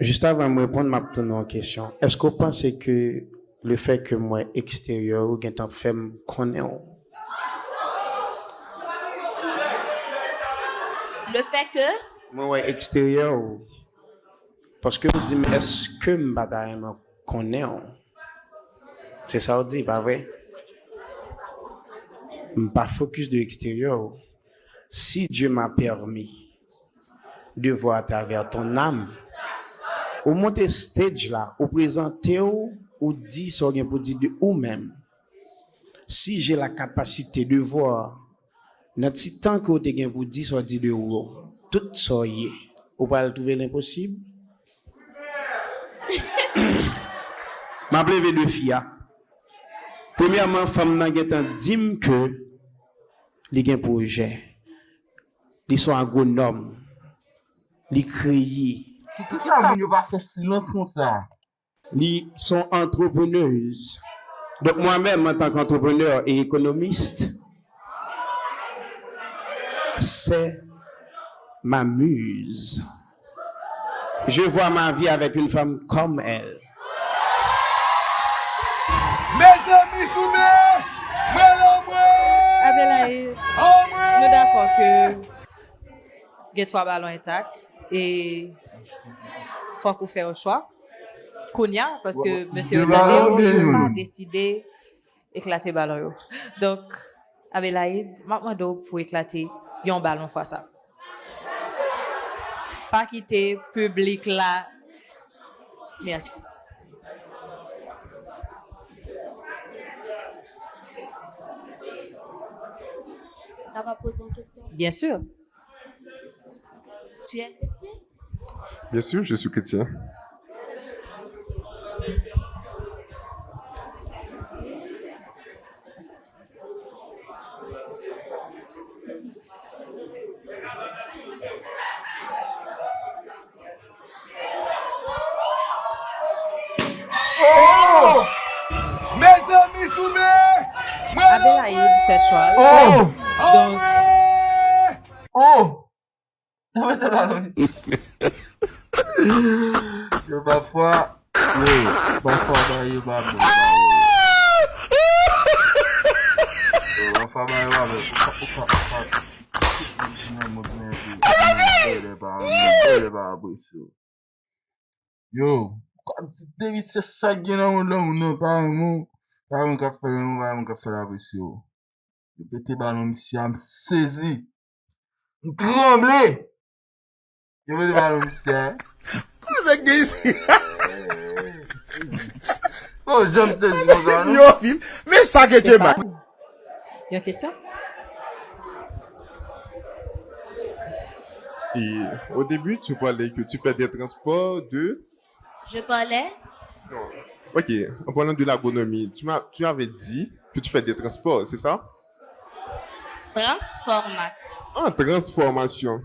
Jis avan m reponn, m ap tounen yon kesyon. Èske w panse ke le fè ke m wè eksteryè ou gentan fè m konnen w? Le fait que? Mwen wè eksteryè ou. Paske w di m, èske m pa ta renmen konnen w? Se sa w di, pa vre? M pa focus de eksteryè w. Si Dieu m'a permis de voir à travers ton âme, ou monte stage la, ou prezante w, ou di sa w gen pou di de ou menm. Si j'ai la capacité de voir, nan ti tan ke w te gen pou di sa w di de ou yo, tout sa w ye, ou pral twouve l enposib? M ap leve defi a. Premyèman, fanm nan gentan di m ke li gen pwojè. Li se yon agwonòm. Li kreye. Poukisa moun yo pa fè silans konsa? Li se yon entreprenez. Donk, mwen menm, antanke entrepreneur et économiste, c'est ma muse. Je vois ma vie avec une femme comme elle. Mezanmi, foume! Mwen lanmwe! Abelaïde, nou dakò ke gen twa balon entak e fòk ou fè yon chwa. Kounye a, paske mesye yo tande w, yo pa deside eklate balon yo. Donk, Abelaïde, m ap mande w pou eklate yon balon fwa sa. Pa kite piblik la. Mèsi. Ou kapab poze yon kesyon? Byen si. Tu es chrétien? Bien sûr, je suis chrétien. Oh! Mezanmi, foume! Mwen Abelaïde fè chwa l. Oh! Donk, oh! Yo, pafwa, yo, pafwa bagay yo pa bon, pa bon. Yo, pafwa bagay yo pa bon. Ou ka, ou ka, ou ka, nan mond lan, epi, bèlè pa, bèlè pa apresye w. Yo, ou ka di de vit se sa k gen nan mond lan, moun nan pa renmen w, pa renmen w k ap fè l, pa renmen w k ap fè l apresye w. Yo pete balon misye a, m sezi. M tranble. Yo pete balon misye a. Kòman sa k gen isi? M sezi. Bon, janm sezi konsa, non? Yo, men sa ke te mal. Yon kesyon? Et au début, tu parlais que tu fais des transports de Je parlais. Non. Ok, en parlant de l'agronomie, tu m'as, tu avais dit que tu fais des transports, c'est ça? Transformation. Ah, transformation.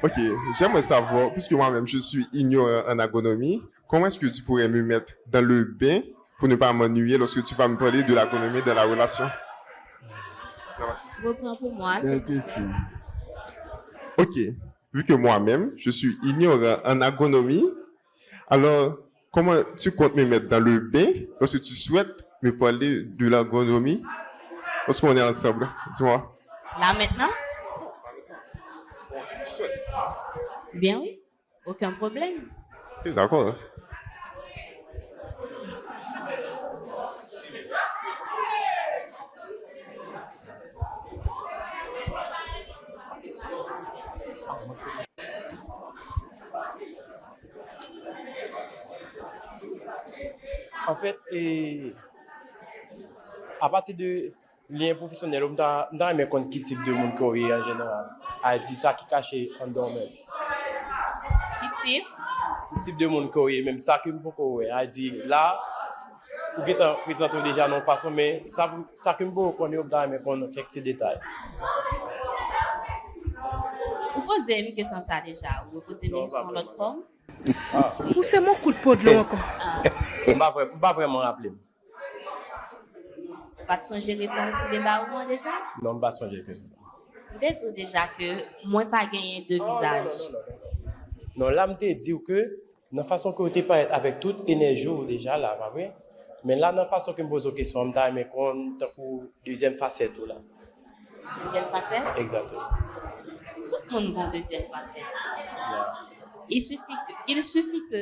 Ok, j'aimerais savoir, puisque moi-même je suis ignorant en agronomie, comment est-ce que tu pourrais me mettre dans le bain pour ne pas m'ennuyer lorsque tu vas me parler de l'agronomie dans la relation? Reprends pour moi, s'il te plaît. Bèl kesyon. Ok, vu que moi-même je suis ignorant en agronomie, alors, comment tu comptes me mettre dans le bain lorsque tu souhaites me parler de l'agronomie lorsqu'on est ensemble? Dis-moi. Là maintenant? Bon, si tu souhaites. Bien oui, aucun problème. Ok, d'accord. Anfèt, e, apati de lyen pwofesyonèl ou, m ta, m ta renmen konn ki tip de moun ke w ye an jeneral. A di sa ki kache anndan w menm. Ki tip? Ki tip de moun ke w ye menm, sa ke m poko wè. A di la, ou gentan prezante w deja nan yon fason, men sa, sa ke m poko konnen, m ta renmen konn kèk ti detay. Ou poze m kesyon sa deja, ou repoze m sou yon lòt fòm? Ou se mon kout podlo ankò. M pa vrè-, m pa vrèman raple m. Ou pa t sonje repons deba ou an deja? Non, m pa sonje ke. M te di w deja ke mwen pa genyen de vizaj. Non, la m te di w ke nan fason ke w te parèt avèk tout enèji w deja la, pa vre? Men la, nan fason ke m poze w kesyon an, m ta renmen konn tankou dezyèm fasèt ou la. Dezyèm fasèt? Egzakteman. Tout moun gen yon dezyèm fasèt. Yeah. Il suffit que, il suffit que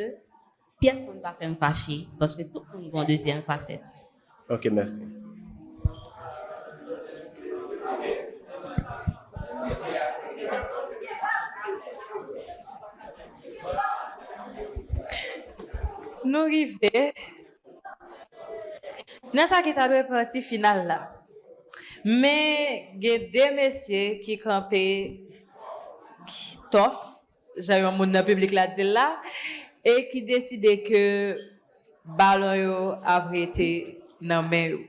pyès moun pa fè m fache, paske tout moun gen yon dezyèm fasèt. Ok, mèsi. Nou rive nan sa ki ta dwe pati final la. Men gen de mesye ki kanpe tòf, jan yon moun nan piblik la di l la, e ki deside ke balon yo ap rete nan men yo.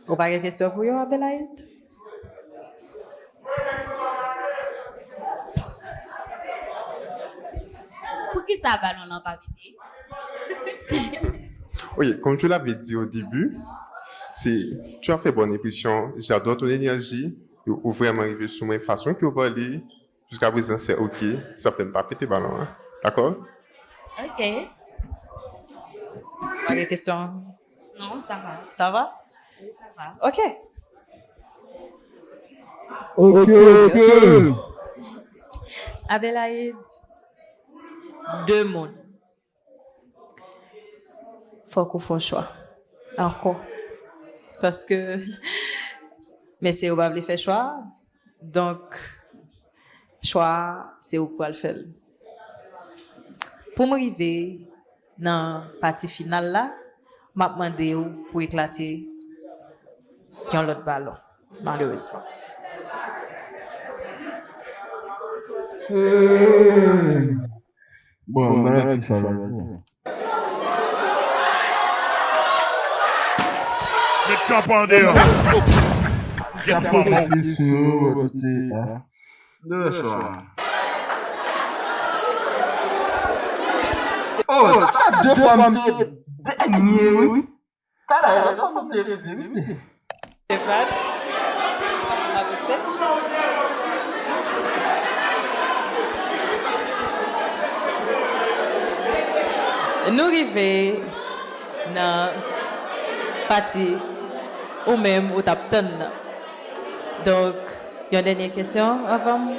Ou pa gen kesyon pou yo, Abelaïde? Poukisa balon lan pa vide? Oui, comme tu l'avais dit au début, c'est, tu as fait bonne impression. J'adore ton énergie. Ou, ou vrèman rive sou mwen, fason ke w pale, jiska prezan, c'est ok. Sa fè m pa pete balon an. Dakò? Ok. Pa gen kesyon? Non, sa va. Sa va? Wi, sa va. Ok. Ok, ok. Abelaïde, de moun. Fòk ou fè yon chwa. Ankò. Paske mesye yo pa vle fè chwa. Donk, chwa a, se ou k pral fè l. Pou m rive nan pati final la, m ap mande w pou eklate yon lòt balon, malerezman. Bon, m pa wè kisa l ap fè. Met tchòp an deyò. Jèn manman w. Kesyon, se, ah. Dèyè sa. Oh, sa fè de fwa m se dènye, wi. Talè, lòt fwa m te refize, wi. Stéphane, avè sèt. Nou rive nan pati ou menm ou t ap tann nan. Donk, yon dènye kesyon anvan m.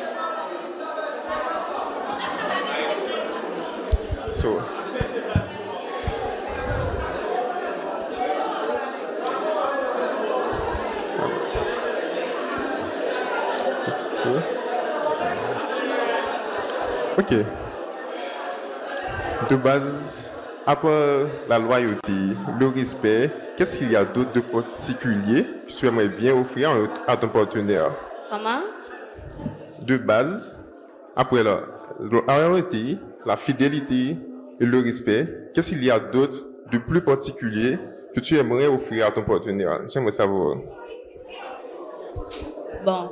So, ok. De base, à part la loyauté, le respect, qu'est-ce qu'il y a d'autre de particulier que tu aimerais bien offrir à ton partenaire? Comment? De base, après la loyauté, la fidélité et le respect, qu'est-ce qu'il y a d'autre de plus particulier que tu aimerais offrir à ton partenaire? J'aimerais savoir. Bon.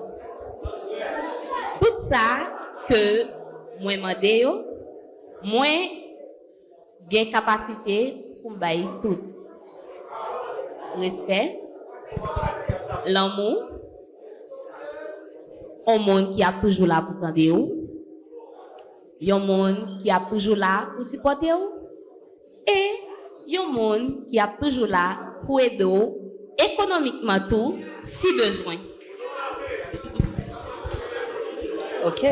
Tout sa ke mwen mande yo, mwen gen kapasite pou m bay tout. Respè, lanmou, yon moun ki ap toujou la pou tande w, yon moun ki ap toujou la pou sipòte w, e yon moun ki ap toujou la pou ede w ekonomikman tou si bezwen. Ok.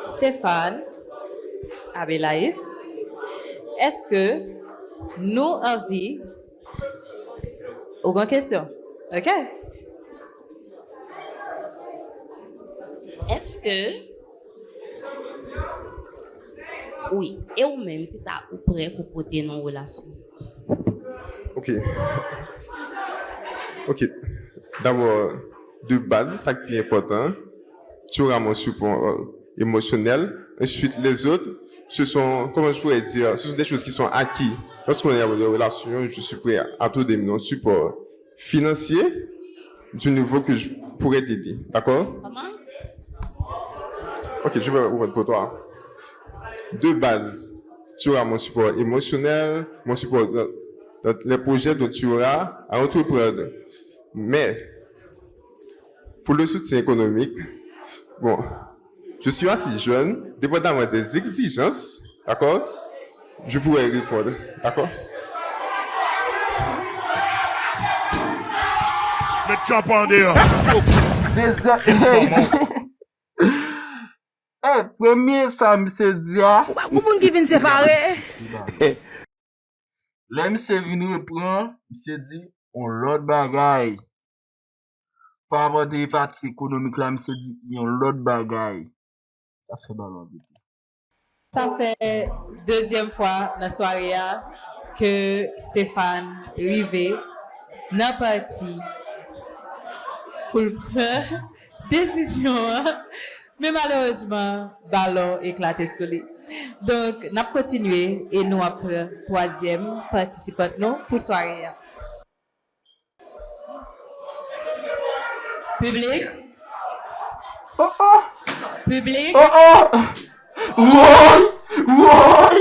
Stéphane, Abelaïde, èske nou anvi... Ou gen kesyon? Ok. Èske Wi. E ou menm, kisa ou prè pou pote nan yon relasyon? Ok. Ok. Dabò, de baz, sa ki pi enpòtan, tu auras mon support émotionnel. Ensuite, les autres, ce sont, comment je pourrais dire, ce sont des choses qui sont acquis. Lorsqu'on est dans une relation, je suis prêt à tout donner mon support financier du niveau que je pourrais t'aider. D'accord? Comment? Ok, je vais ouvrir pour toi. De base, tu auras mon support émotionnel, mon support dans, dans les projets dont tu auras à entreprendre. Mais, pour le soutien économique, bon, je suis assez jeune, dépendamment des exigences, d'accord? Je pourrais répondre, d'accord? Met tchòp an deyò. Dezè-, hey! Hey, premye sa misye di a. Ou pa gon moun ki vin separe. Lè misye vin repran, misye di yon lòt bagay. Pa rapò de pati ekonomik la, misye di yon lòt bagay. Sa fè balon pete. Sa fè dezyèm fwa nan sware a ke Stéphane rive nan pati pou l pran desizyon an, men malerezman, balon eklate sou li. Donk, n ap kontinye e nou ap pran twazyèm patisipant nou pou sware a. Piblik? Oh, oh! Piblik? Oh, oh! Woy! Woy!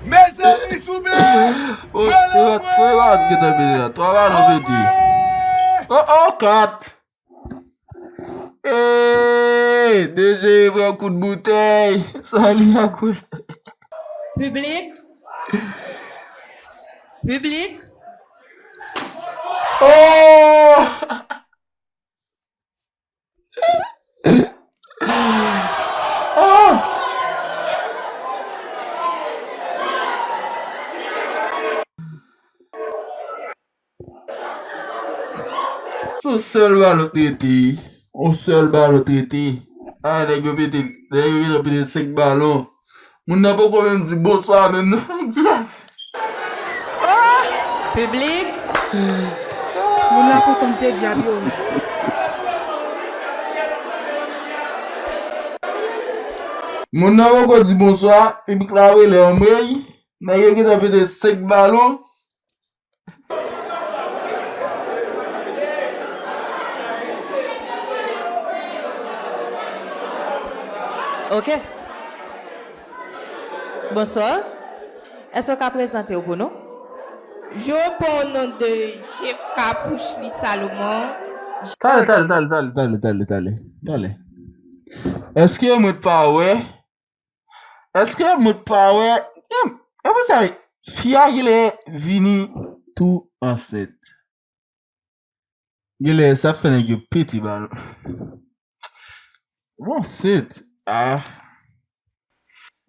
Mezanmi, sou men! Oh, oh, twa balon pete la, twa balon pete. Oh, oh, kat! Hey, D J pran kout boutèy. Sa li a kout. Piblik? Piblik? Oh! Oh! Se yon sèl balon t rete. Yon sèl balon t rete. A, nèg yo pete, nèg yo gentan pete senk balon. Moun nan poko menm di bonswa menm non. Piblik. Moun nan kontan misye dyab yo. Moun nan poko di bonswa, piblik la rele anmwey. Nèg yo gentan pete senk balon. Ok. Bonswa. Èske w ka prezante w pou nou? Je réponds au nom de Jefka Pouchely Salomon. Talè, talè, talè, talè, talè, talè, talè, talè. Èske mwen pa wè Èske mwen pa wè? E pou sa, fi a genlè vini tou ansent. Genlè sa fè nèg yo pete balon. Bon, ansent. Ah.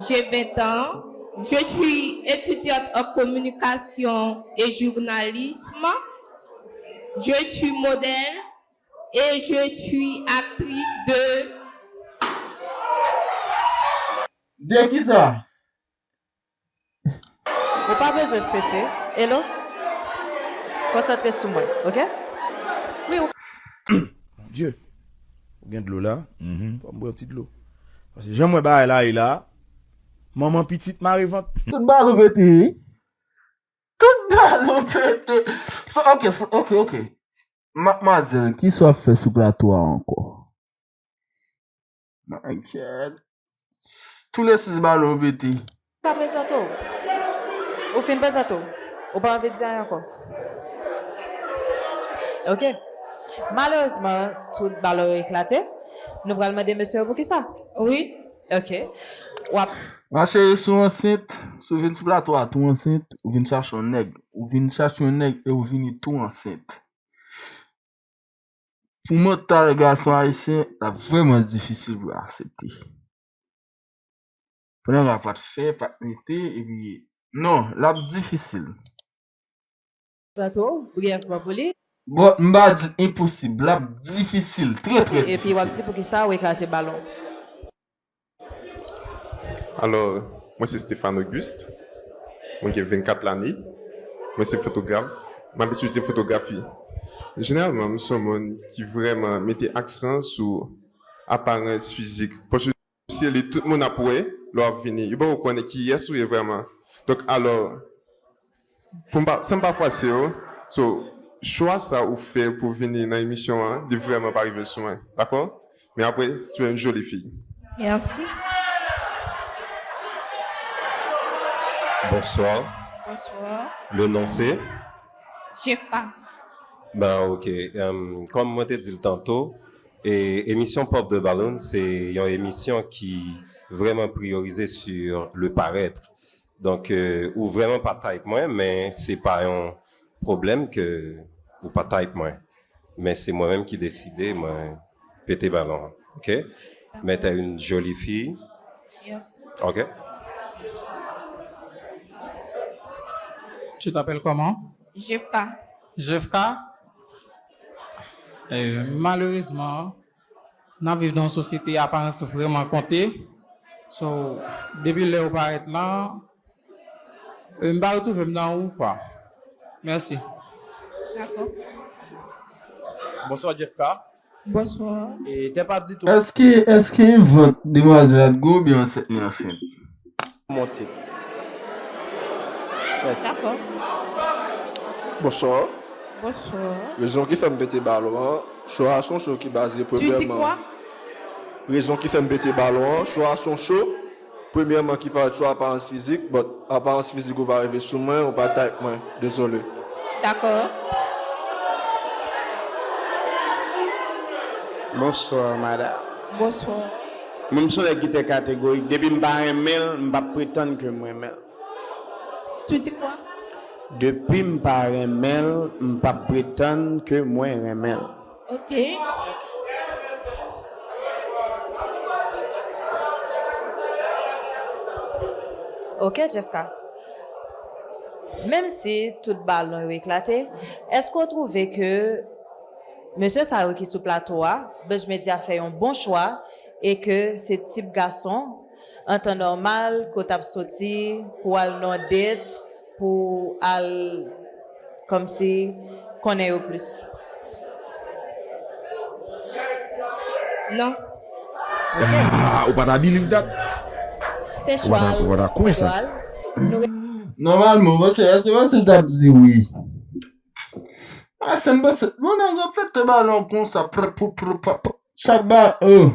J'ai vingt ans. Je suis étudiante en communication et journalisme. Je suis modèle. Et je suis actrice de... De kisa? Ou pa bezwen strese. Hello? Konsantre sou mwen, ok? Wi, ou... Mon Dieu. Ou gen dlo la? Mhm. Fò m bwè yon ti dlo. Paske jan m wè bagay la ye la, manman pitit mare vant. Tout balon pete. Tout balon pete. So, ok, so, ok, ok. Madmwazèl, kisa w ap fè sou plato a ankò? My God. Tou le sis balon yo pete. Ou ka prezante w. Ou fin prezante w. Ou pa anvi di anyen ankò. Ok. Malerezman, tout balon yo eklate. Nou pral mande mesye yo poukisa. Wi. Ok. W ap... Macheri, si w ansent, si w vin sou plato a tou ansent, ou vin chache yon nèg. Ou vin chache yon nèg e ou vini tou ansent. Pou mantal gason ayisyen, l ap vrèman difisil pou l aksepte. Pou nèg la pa t fè, pa t mete, epi, non, l ap difisil. Sa tou, ou gen agiman pou li? Bon, m pa di l enposib, l ap difisil, trè, trè difisil. Epi w ap di poukisa ou eklate balon. Alò, mwen se Stéphane Auguste, mwen gen vennkat lane, mwen se fotograf, m ap etidye fotografi. Jeneralman, m se yon moun ki vrèman mete aksan sou aparans fizik. Paske se li tout moun ap wè lè w ap vini. Yo poko konnen kiyès ou ye vrèman. Donk, alò, pou m pa, san m pa fwase w, so, chwa sa ou fè pou vini nan emisyon an, li vrèman pa rive sou mwen, dakò? Men apre, tu es une jolie fille. Merci. Bonsoir. Bonsoir. Le nom c'est? Jefka. Ben, ok. Euh, kòm mwen te di l tanto, e, emisyon Pop the Balloon, se yon emisyon ki vrèman priyorize sur le paraître. Donk, euh, ou vrèman pa type mwen, men se pa yon pwoblèm ke ou pa type mwen. Men se mwen menm ki deside, mwen pete balon an. Ok? Mais t'es une jolie fille. Merci. Ok? Tu t'appelles comment? Jefka. Jefka? Eh, malerezman, n ap viv nan yon sosyete aparans vrèman konte. So, depi lè ou parèt lan, eh, m pa retwouve m nan ou, kwa. Mèsi. Dakò. Bonsoir, Jefka. Bonsoir. E te pa ditou. Èske, èske vant demwazèl la t gwo oubyen ansent li ansent? Monte. Mèsi. Dakò. Bonswa. Bonswa. Rezon ki fè m pete balon an, cho a se yon cho ki baze premyèman. Tu dis quoi? Rezon ki fè m pete balon an, cho a se yon cho, premyèman, ki parèt sou aparans fizik, but aparans fizik ou pa rive sou mwen, ou pa type mwen. Dezole. Dakò. Bonswa, madam. Bonswa. Mwen, m se yon nèg ki trè kategorik. Depi m pa renmen l, m p ap pretann ke m renmen l. Tu dis quoi? Depi m pa renmen l, m p ap pretann ke mwen renmen l. Ok. Ok, Jefka. Menm si tout balon yo eklate, èske w twouve ke mesye sa yo ki sou plato a, Buzz Media fè yon bon chwa e ke se tip gason, an tan nòmal, ke w t ap soti pou w al nan date, pou w al kòmsi konnen yo plis? Non. Ah, ou pa ta believe that? Se chwa l, se chwa l. Nòmalman, w panse, èske w panse l t ap di wi? Ah, sa m panse, bon, nèg yo pete balon konsa, pr, pr, pr, pr, pr, sa ba, oh.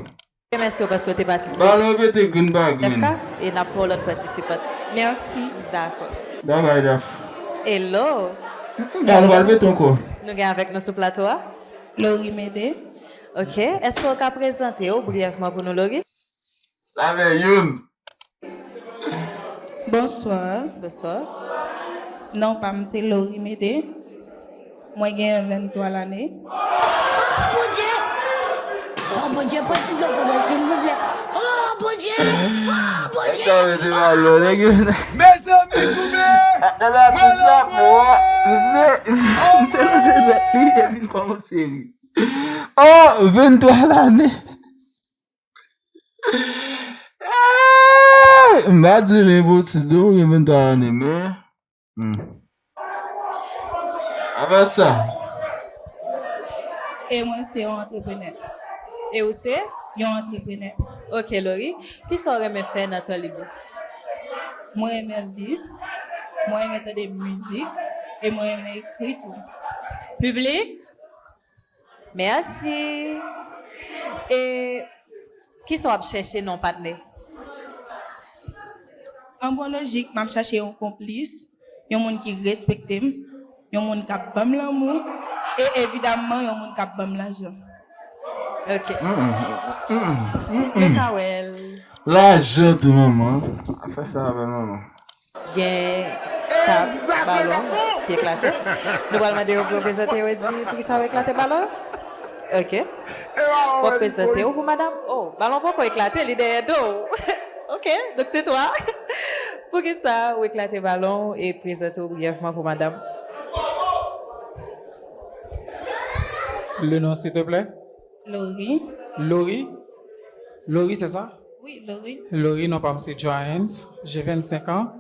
Mèsi w paske w te patisipe. Balon pete grenn pa grenn. F K, e n ap pran yon lòt patisipant. Mèsi. Dakò. Babay, Daf. Hello. Balon pral pete ankò. Nou gen avèk nou sou plato a? Laurie Mede. Ok. Èske w ka prezante w briyèvman pou nou, Laurie? Sa fè youn. Bonswa. Bonswa. Non pa m se Laurie Mede. Mwen gen venntwa lane. Oh, Bondye! Oh, Bondye, pran ti dlo pou mwen, silvouplè. Oh, Bondye! Oh, Bondye! Mezanmi, koupe! Mwen lanmou! Misye, misye leve bèt li, epi l kòmanse ri. Oh, venntwa lane! Eh, m pa di l enposib non, ou gen venntwa ane, men, hmm. Apa sa? E mwen se yon antreprenè. E ou se? Yon antreprenè. Ok, Laurie. Kisa w renmen fè nan tan lib ou? Mwen renmen li. Mwen renmen tande mizik. E mwen renmen ekri tou. Piblik? Mèsi. E kisa w ap chèche nan yon patnè? An bon lojik, m ap chache yon konplis, yon moun ki respekte m, yon moun k ap ban m lanmou, e evidamman, yon moun k ap ban m lajan. Ok. Mm, mm, mm, mm, mm. Nou ka wè l. Lajan tou, manman. Fè sa avè manman. Gen kat balon ki eklate. Nou pral mande yo pou yo prezante yo e di poukisa yo eklate balon yo. Ok. W ap prezante w pou madanm. Oh, balon poko eklate, li dèyè do w. Ok, donk se twa. Poukisa ou eklate balon e prezante w briyèvman pou madanm? Le nom, s'il te plaît? Laurie. Laurie? Laurie, c'est ça? Oui, Laurie. Laurie, non pa m se Johannes, j'ai vingt-cinq ans.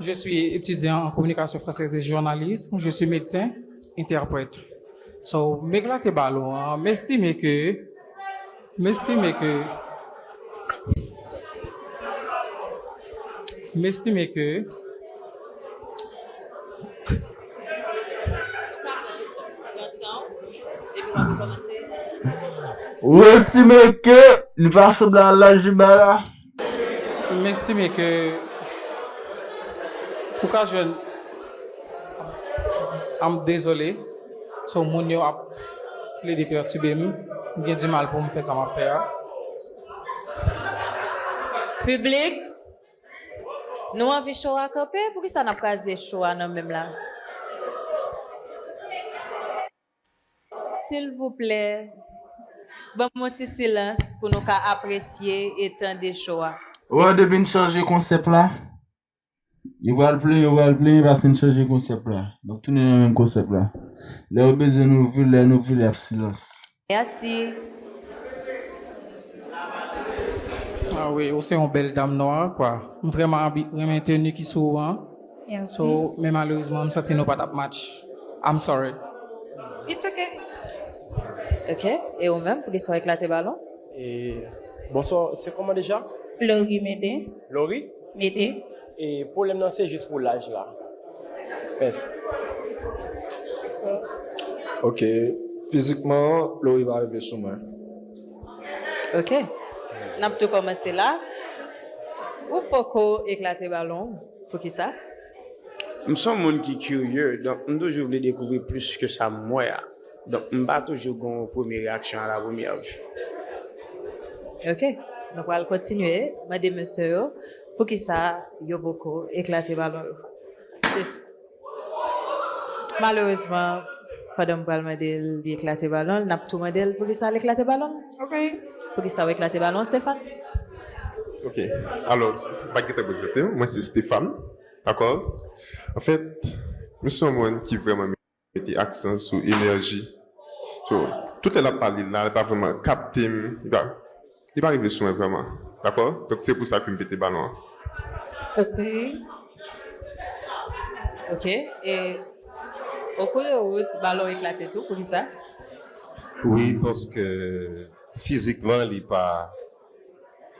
Je suis étudiant en communication française et journalisme. Je suis médecin, interprète. So, m eklate balon an, m estime ke, m estime ke, m estime ke, Ou estime ke li pa sanble a laj li bay la? M estime ke ou ka jwenn, m dezole, so moun yo ap plede pètibe m, m gen dimal pou m fè sa m ap fè a. Piblik, nou anvi show a kanpe? Poukisa n ap kraze show a nan menm la? Silvouplè, ban m yon ti silans pou nou ka apresye e tande show a. Wè, depi n chanje konsèp la, yo pral plenyen, yo pral plenyen, paske n chanje konsèp la. N ap tounen nan menm konsèp la. Lè yo bezwen nou vile, lè nou vile ap silans. Mèsi. Ah wi, ou se yon bèl dam nwa, kwa. M vrèman abi-, renmen teni ki sou ou an. Mèsi. So, men malerezman, m santi nou pa t ap match. I'm sorry. It's okay. Ok, e ou menm, poukisa w eklate balon? E, bonswa, se kòman deja? Laurie Mede. Laurie? Mede. E pwoblèm nan se jis pou laj la. Mèsi. Ok, fizikman, Laurie pa rive sou mwen. Ok. N ap tou kòmanse la. Ou poko eklate balon. Poukisa? M se yon moun ki kirye, donk m toujou vle dekouvri plis ke sa m wè a. Donk, m pa toujou gen yon premye reyaksyon à la première vue. Ok. Nou pral kontinye mande mesye yo poukisa yo poko eklate balon yo. Se, malerezman, pandan m pral mande l li eklate balon l, n ap tou mande l poukisa l eklate balon l. Ok. Poukisa w eklate balon, Stéphane? Ok. Alò, m pa gentan prezante m. Mwen se Stéphane. Dakò? Anfèt, m se yon moun ki vrèman mete aksan sou enèji. So, tout lè l ap pale la, li pa vrèman kapte m, li pa, li pa rive sou mwen vrèman. Dakò? Donk, se pou sa ke m pete balon an. Ok. Ok, e, okou de wout, balon eklate tou, poukisa? Wi, paske fizikman, li pa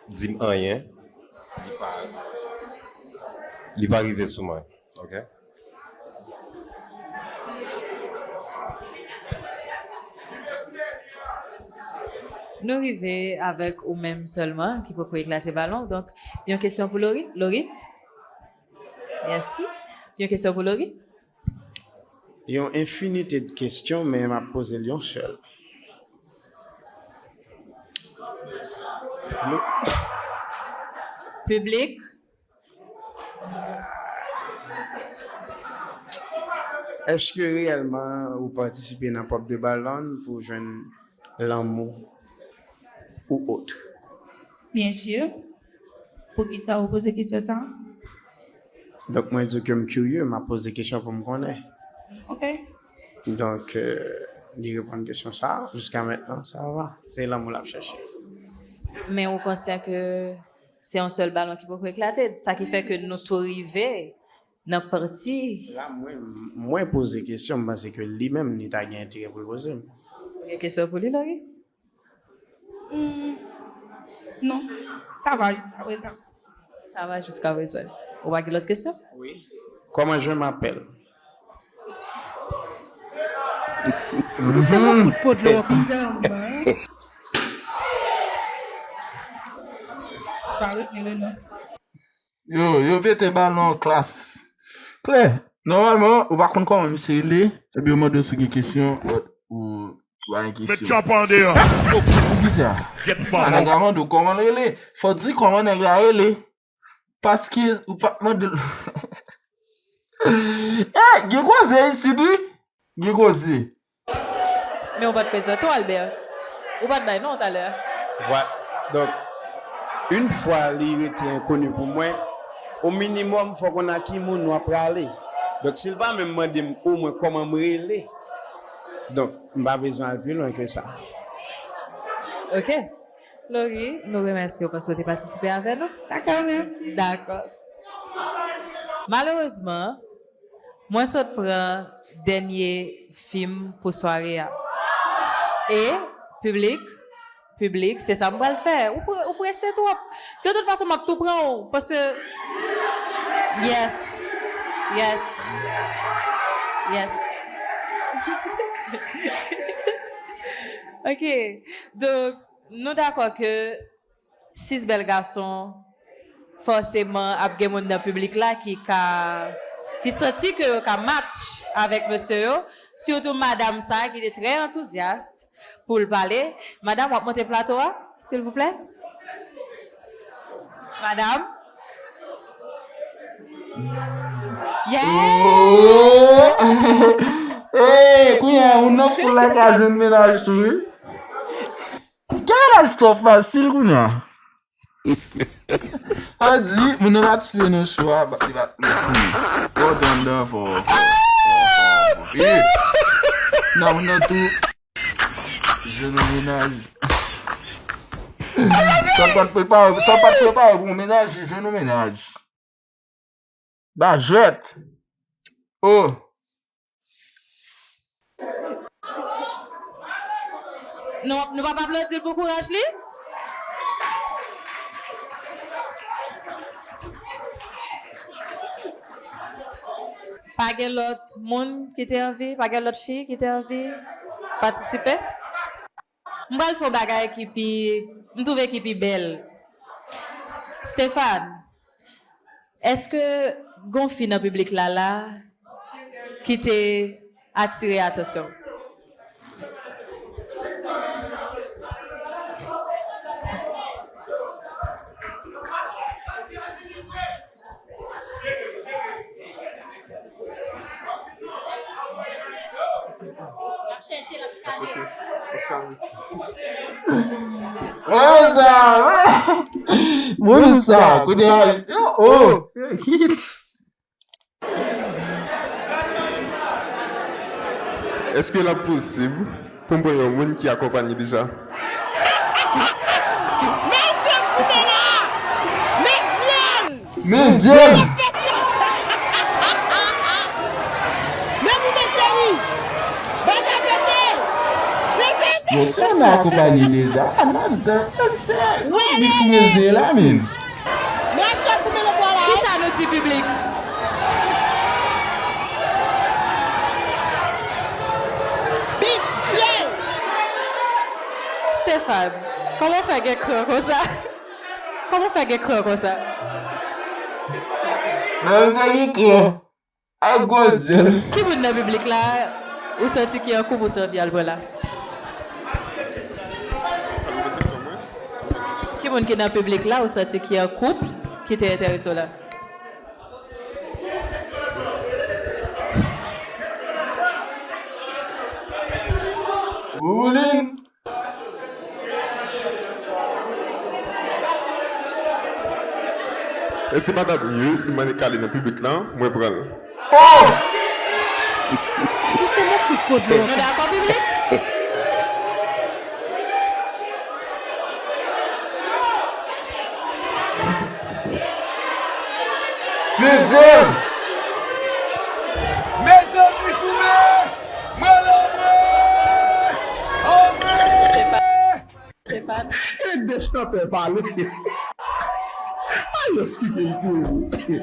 di m anyen. Li pa, li pa rive sou mwen. Ok. Nou rive avèk ou menm sèlman ki poko eklate balon. Donk, yon kesyon pou Laurie. Laurie? Mèsi. Yon kesyon pou Laurie? Yon enfinite de kesyon, men m ap poze l yon sèl. Piblik? Èske reyèlman ou patisipe nan Pop de Ballon pou jwenn lanmou ou ot? Byen si. Poukisa ou poze kesyon sa a? Donk, mwen di ke m kirye, m ap poze kesyon pou m konnen. Ok. Donk, euh, li reponn kesyon sa a, jiska mentnan, sa va. Se lanmou l ap chèche. Men ou konsyan ke se yon sèl balon ki poko eklate, sa ki fè ke nou tou rive nan pati. La, mwen, mwen poze kesyon, m panse ke li menm, li ta gen enterè pou l poze m. Ou gen kesyon pou li, Laurie? Hmm, non, sa va jiska prezan. Sa va jiska prezan. Ou pa gen lòt kesyon? Wi. Comment je m'appelle? Ou se yon kout po dlo bizarman. Pa retni le non. Yo, yo pete balon klas. Klè, nòmalman, ou pa konn kòman misye rele, epi yo mande w si gen kesyon, ou, ou pa gen kesyon. Met tchòp an deyò. Poukisa? Nèg la mande w kòman l rele. Fò w di kòman nèg la rele. Paske ou pa t mande l. Eh, gen koze isit, wi. Gen koze. Men ou pa t prezante w, Albert. Ou pa t bay non w talè a. Vwa-, donk, yon fwa li rete enkoni pou mwen, o minimòm, fò w konn a ki moun w ap prale. Donk, si l pa menm mande m omwen kòman m rele, donk, m pa bezwen al pi lwen ke sa. Ok. Laurie, nou remèsye w paske w te patisipe avè nou. Dakò, mèsi. Dakò. Malerezman, mwen sot pran dènye fim pou sware a. E, piblik, piblik, se sa m pral fè. Ou pre-, ou prese twòp. De tout fason, m ap tou pran w. Paske, yes. Yes. Yes. Ok. Donk, nou dakò ke sis bèl gason, fòseman ap gen moun nan piblik la ki ka, ki santi ke yo ka match avèk mesye yo, sitou madanm sa a ki te trè antouzyas pou l pale. Madanm, w ap monte plato a, silvouplè? Madanm? Yes! Oh! Hey, kounye a, moun nan foul la ka jwenn mennaj tou, wi. Gen mennaj twò fasil kounye a. Sa di, moun nan pa tire nan cho a, li pa, li pa. Fò, anndan, fò, fò, fò, fò, fò. Eh! Nan, moun nan tou. Jwenn yon mennaj. Sa w pa t prepare, sa w pa t prepare pou yon mennaj, jwenn yon mennaj. Ba jwèt. Oh. Nou, nou p ap aplodi l pou kouraj li? Pa gen lòt moun ki te anvi, pa gen lòt fi ki te anvi patisipe? M pral fè yon bagay ki pi, m twouve ki pi bèl. Stéphane, èske gon fi nan piblik la la ki te atire atansyon w? Mwen menm sa, mwen menm sa, kounye a, oh, oh. Èske l ap posib pou m pran yon moun ki akonpanye deja? Men dyèl! Men dyèl! Men pou mesye wi! Bagay pete! Se pete! Bon, se yon akonpanye deja. A, nan dyèl, mesye! Li fou mesye la, men. Kisa nou di piblik? Stéphane, kòman w fè gen kran konsa? Kòman w fè gen kran konsa? Nan, misye gen kran. Ak gwo dyèl. Ki moun nan piblik la ou santi ki an koup ou t anvi al pran la? Ki moun ki nan piblik la ou santi ki an koup ki te enterese w la? Bouboulin! Èske pa t ap mye si m annik ale nan piblik lan, mwen pran l? Oh! Ou se mwen ki kote. Nou dakò, piblik? Men dyèl! Mezanmi, souple! Mwen la mwen! Anmwe! Stéphane. E de chantè pale. Alòs, kite l sezi.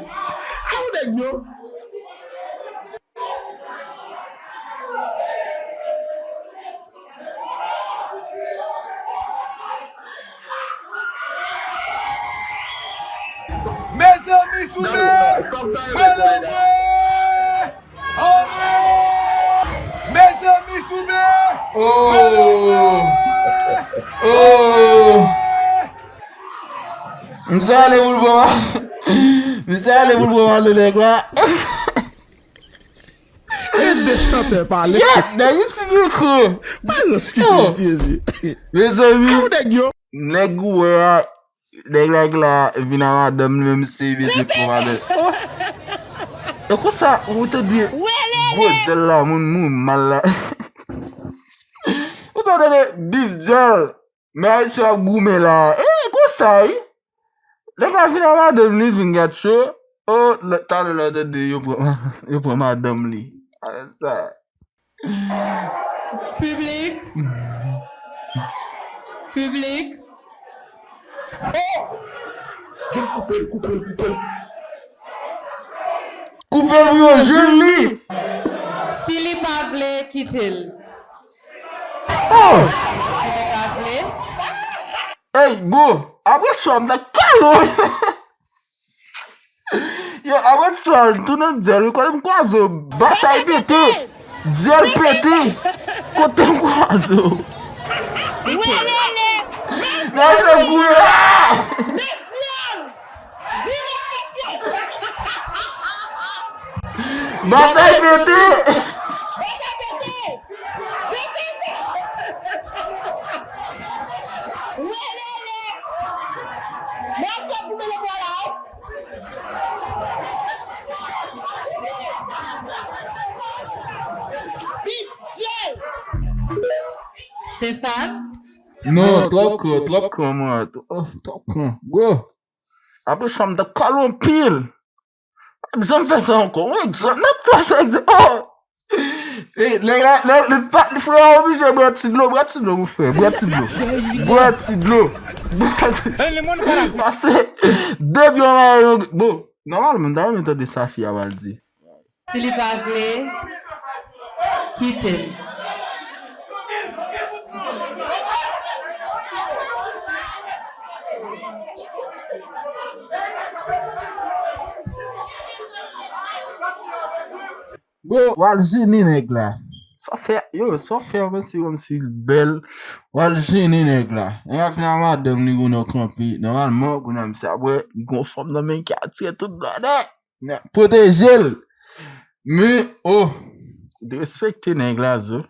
Kòman nèg yo? Mezanmi, souple! Mwen la mwen! Anmwe! Mezanmi, souple! Oh! Oh! Misye ale pou l pran mal. Misye ale pou l pran mal de nèg la. E de chantè pale. Yèt, nèg isi gen kran. Balans ki te sezi. Mezanmi. Kòman nèg yo? Nèg ou wè a, nèg la ki la vin a madanm li menm se bezwen pran madanm. E konsa, ou tande gwo dyèl la, moun mouri mal la. Ou tande bif dyèl. Men Ayisyen ap goumen la. E, konsa, wi. Lè l ap vin a madanm li, vin gad cho. O, lè, talè la, tande, yo pran, yo pran madanm li. Alè sa. Piblik. Piblik. Oh! Jim, koupe l, koupe l, koupe l. Koupe l pou yo jwenn li. Si li pa vle, kite l. Oh! Si li pa vle. Ey, bro, apre swa m nan kalo. Yo, apre swa, m tounen m dyèl, wi, kote m kwaze w, batay pete. Dyèl pete. Kote m kwaze w. Lè se goumen. Batay pete. Stéphane? Non, twòp kran, twòp kran, mwen. Oh, twòp kran. Bro, apre sa, m ta kalo anpil. Pa janm fè sa ankò. Yon egzanp, n ap fè sa egzanp. Oh! E, nèg la, nèg, li pa, frè a oblije bwè ti dlo, bwè ti dlo, mon frè, bwè ti dlo. Bwè ti dlo. Bwè ti dlo. Pase, depi yon mari, bon, nòmalman, m ta renmen tande sa fi a pral di. Si li pa vle, kite l. Bro, w al jennen nèg la. Sa w fè, yo, sa w fè, kòmsi, kòmsi l bèl. W al jennen nèg la. Nèg la vin a madanm li, kounye a kanpe. Nòmalman, kounye a misye ap wè, li gon fanm nan men l ki atire tout bladè. Pwoteje l. Men, oh, derespekte nèg la, zo.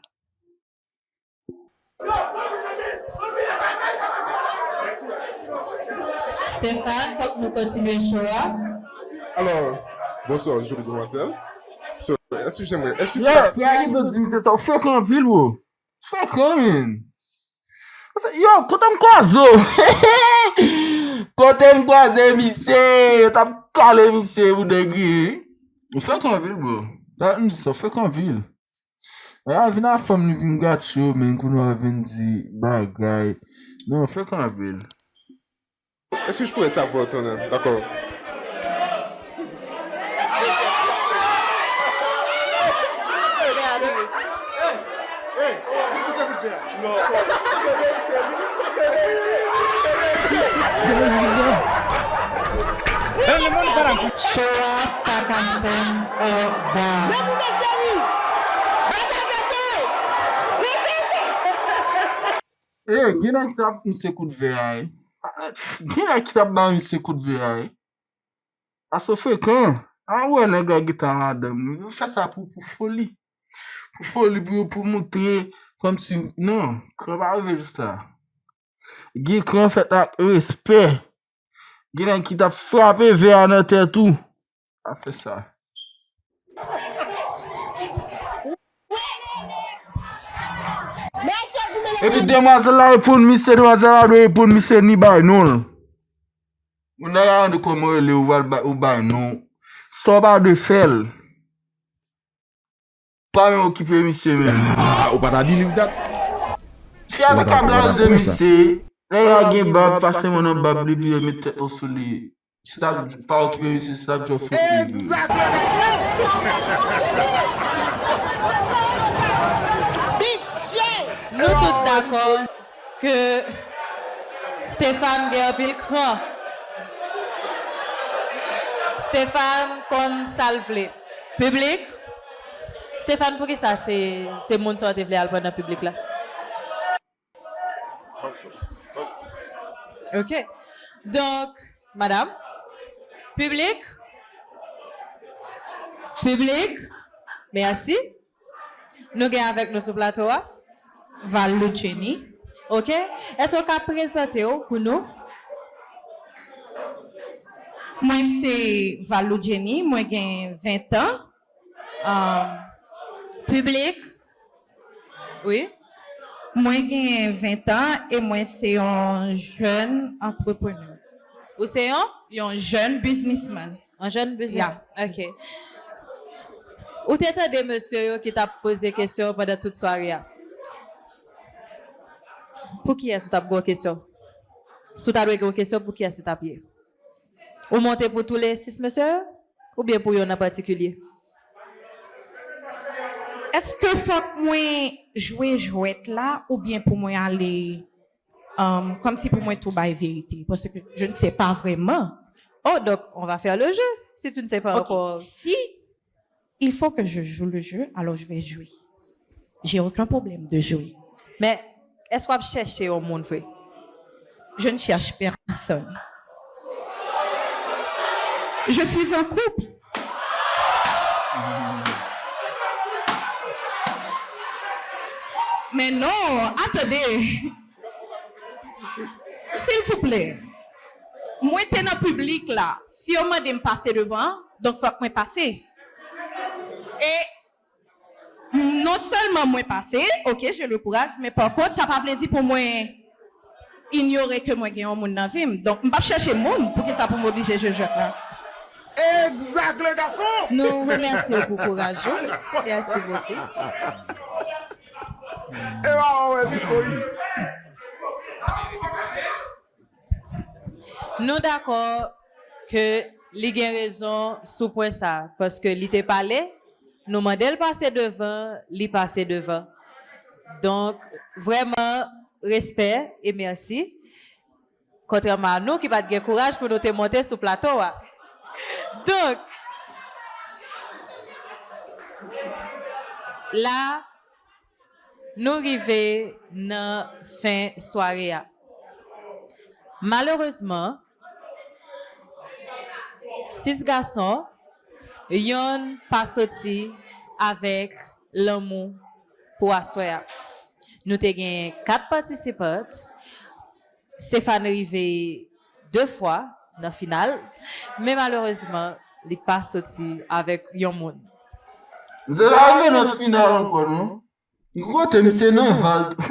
Stéphane, fòk nou kontinye show a. Alors, bonsoir, jolie demoiselle. So, est-ce que j'aimerais, est-ce que Yo, frè a gentan di misye sa, w frekan anpil, bro. Frekan, man. Yo, kote m kwaze w? Kote m kwaze misye? Yo t ap kale misye pou degre. Ou frekan anpil, bro. Sa m di sa, w frekan anpil. Lè a vin a fanm li vin gate yo, men kounye a vin di bagay. Non, frekan anpil. Est-ce que je pourrais savoir ton nom? D'accord. Show a pa ka fèm anba. E, gen nèg ki t ap misye kout vè a, e. Gen nèg ki t ap ba misye kout vè a, e. Ase frekan. A wè nèg la gentan madanm li. Yo fè sa pou, pou foli. Pou foli, pou, pou moutre kòmsi, non, kran pa rive jis la. Gen kran fèt ak respè. Gen nèg ki t ap frape vè a nan tèt ou. Pa fè sa. Epi demwazèl la reponn misye, demwazèl la dwe reponn misye ni bay non l. Moun nan ka mande kòman w rele, ou pral ba, ou bay non. Sa w pa dwe fè l. Pa menm okipe misye menm. Ah, ou pa ta believe that? Fi a te ka blaze misye. Nèg la gen bab, pase men nan bab li, epi yo met tèt yo sou li. Se t ap, pa okipe misye, se t ap just fout li. Nou tout dakò ke Stéphane gen anpil kran. Stéphane konn sa l vle. Piblik, Stéphane, poukisa se, se moun sa w te vle al pran nan piblik la? Ok. Donk, madanm, piblik, piblik, mèsi. Nou gen avèk nou sou plato a Val Lucheni. Ok. Èske w ka prezante w pou nou? Mwen se Val Lucheni, mwen gen ven tan. Um, Piblik. Wi. Mwen genyen ven an e mwen se yon jèn antreprenè. Ou se yon? Yon jèn biznisman. Yon jèn biznis. Ya. Ok. Ou te tande mesye yo ki t ap poze kesyon pandan tout sware a? Pou kiyès ou t ap gen yon kesyon? Si w ta dwe gen yon kesyon, pou kiyès li t ap ye? Ou monte pou tou le sis mesye yo? Oubyen pou yonn an patikilye? Èske fòk mwen jwe jwèt la oubyen pou mwen ale, um, kòmsi pou mwen tou bay verite? Paske je ne sais pas vraiment. Oh, donc, on va faire le jeu, si tu ne sais pas encore. Ok, si il faut que je joue le jeu, alors je vais jouer. J'ai aucun problème de jouer. Men, èske w ap chèche yon moun vre? Je ne cherche personne. Je suis en couple. Mais non, attendez. Silvouplè. Mwen te nan piblik la. Si yo mande m pase devan, donk fòk mwen pase. E non sèlman mwen pase, ok, j'ai le courage, men pa kont, sa pa vle di pou mwen inyore ke mwen gen yon moun nan vi m. Donk, m p ap chèche moun, poukisa pou m oblije jwe jwèt la? Exact, le garçon! Nou remèsye w pou kouraj ou. Merci beaucoup. E pa wè, Nico, wi. Nou dakò ke li gen rezon sou pwen sa, paske li te pale, nou mande l pase devan, li pase devan. Donk, vrèman, respè e mèsi. Kontrèman a nou ki pa t gen kouraj pou nou te monte sou plato a. Donk, la, nou rive nan fen sware a. Malerezman, sis gason, yonn pa soti avèk lanmou pou aswè a. Nou te gen kat patisipant. Stéphane rive de fwa nan final, men malerezman, li pa soti avèk yon moun. Misye pa rive nan final ankò, non. Gon kote misye nan val tou.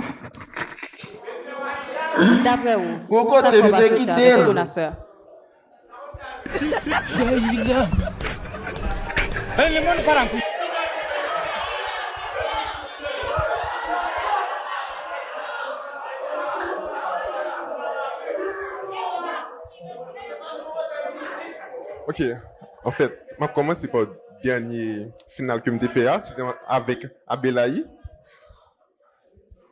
Daprè ou, gon kote misye kite l. Ok, anfèt, m ap kòmanse pa dènye final ke m te fè a, se te avèk Abelaï.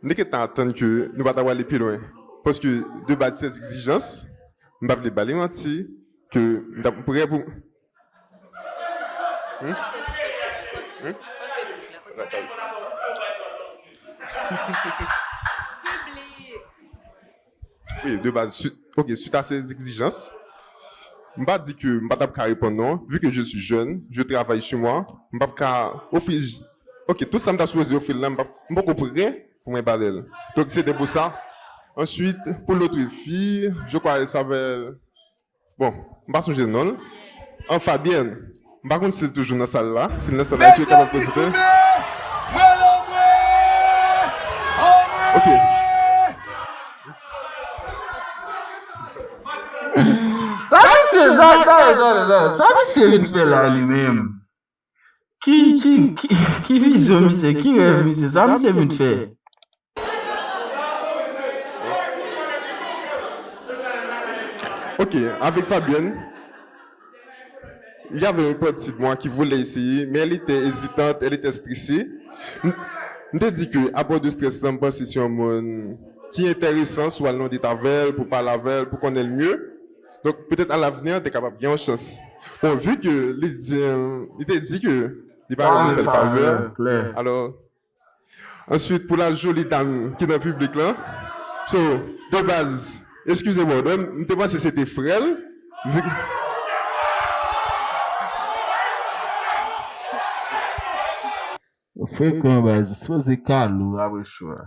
M te gentan atann ke nou pa t ap prale pi lwen. Paske de baz, se egzijans, m pa vle ba li manti, ke m t ap prè pou. Hmm? Hmm? Wi, de baz, suit, ok, suite à ces exigences, m pa di ke m pa t ap ka reponn non, vu que je suis jeune, je travaille sur moi, m p ap ka ofri, ok, tout sa m ta sipoze ofri l la, m p ap, m poko prè pou mwen ba l. Donc, c'était pour ça. Ensuite, pour l'autre fille, je crois elle s'appelle Bon, m pa sonje non l. An, Fabienne. M pa konn si l toujou nan sal la. Si l nan sal la, èske w kapab prezante l? Ok. Sa misye, sa, tande, tande, tande. Sa misye vin fè la li menm? Ki, ki, ki, ki vizyon misye? Ki rèv misye? Sa misye vin fè? Ok, avec Fabienne, il y avait une partie de moi qui voulait essayer, mais elle était hésitante, elle était stressée. M, m te di ke, apre de stress la, m panse se yon moun ki enteresan, si w al nan deta avè l, pou pale avè l, pou konnen l mye. Donk, petèt a lavenir, te kapab gen yon chans. Bon, vi ke li di, li te di ke li pa renmen fè l favè, klè. Alò, Answit, pou la joli dam ki nan piblik lan. So, de baz, eskize mwen, m te panse se te frè l. Vi- Frekan baz, sipoze Kalou apre cho a.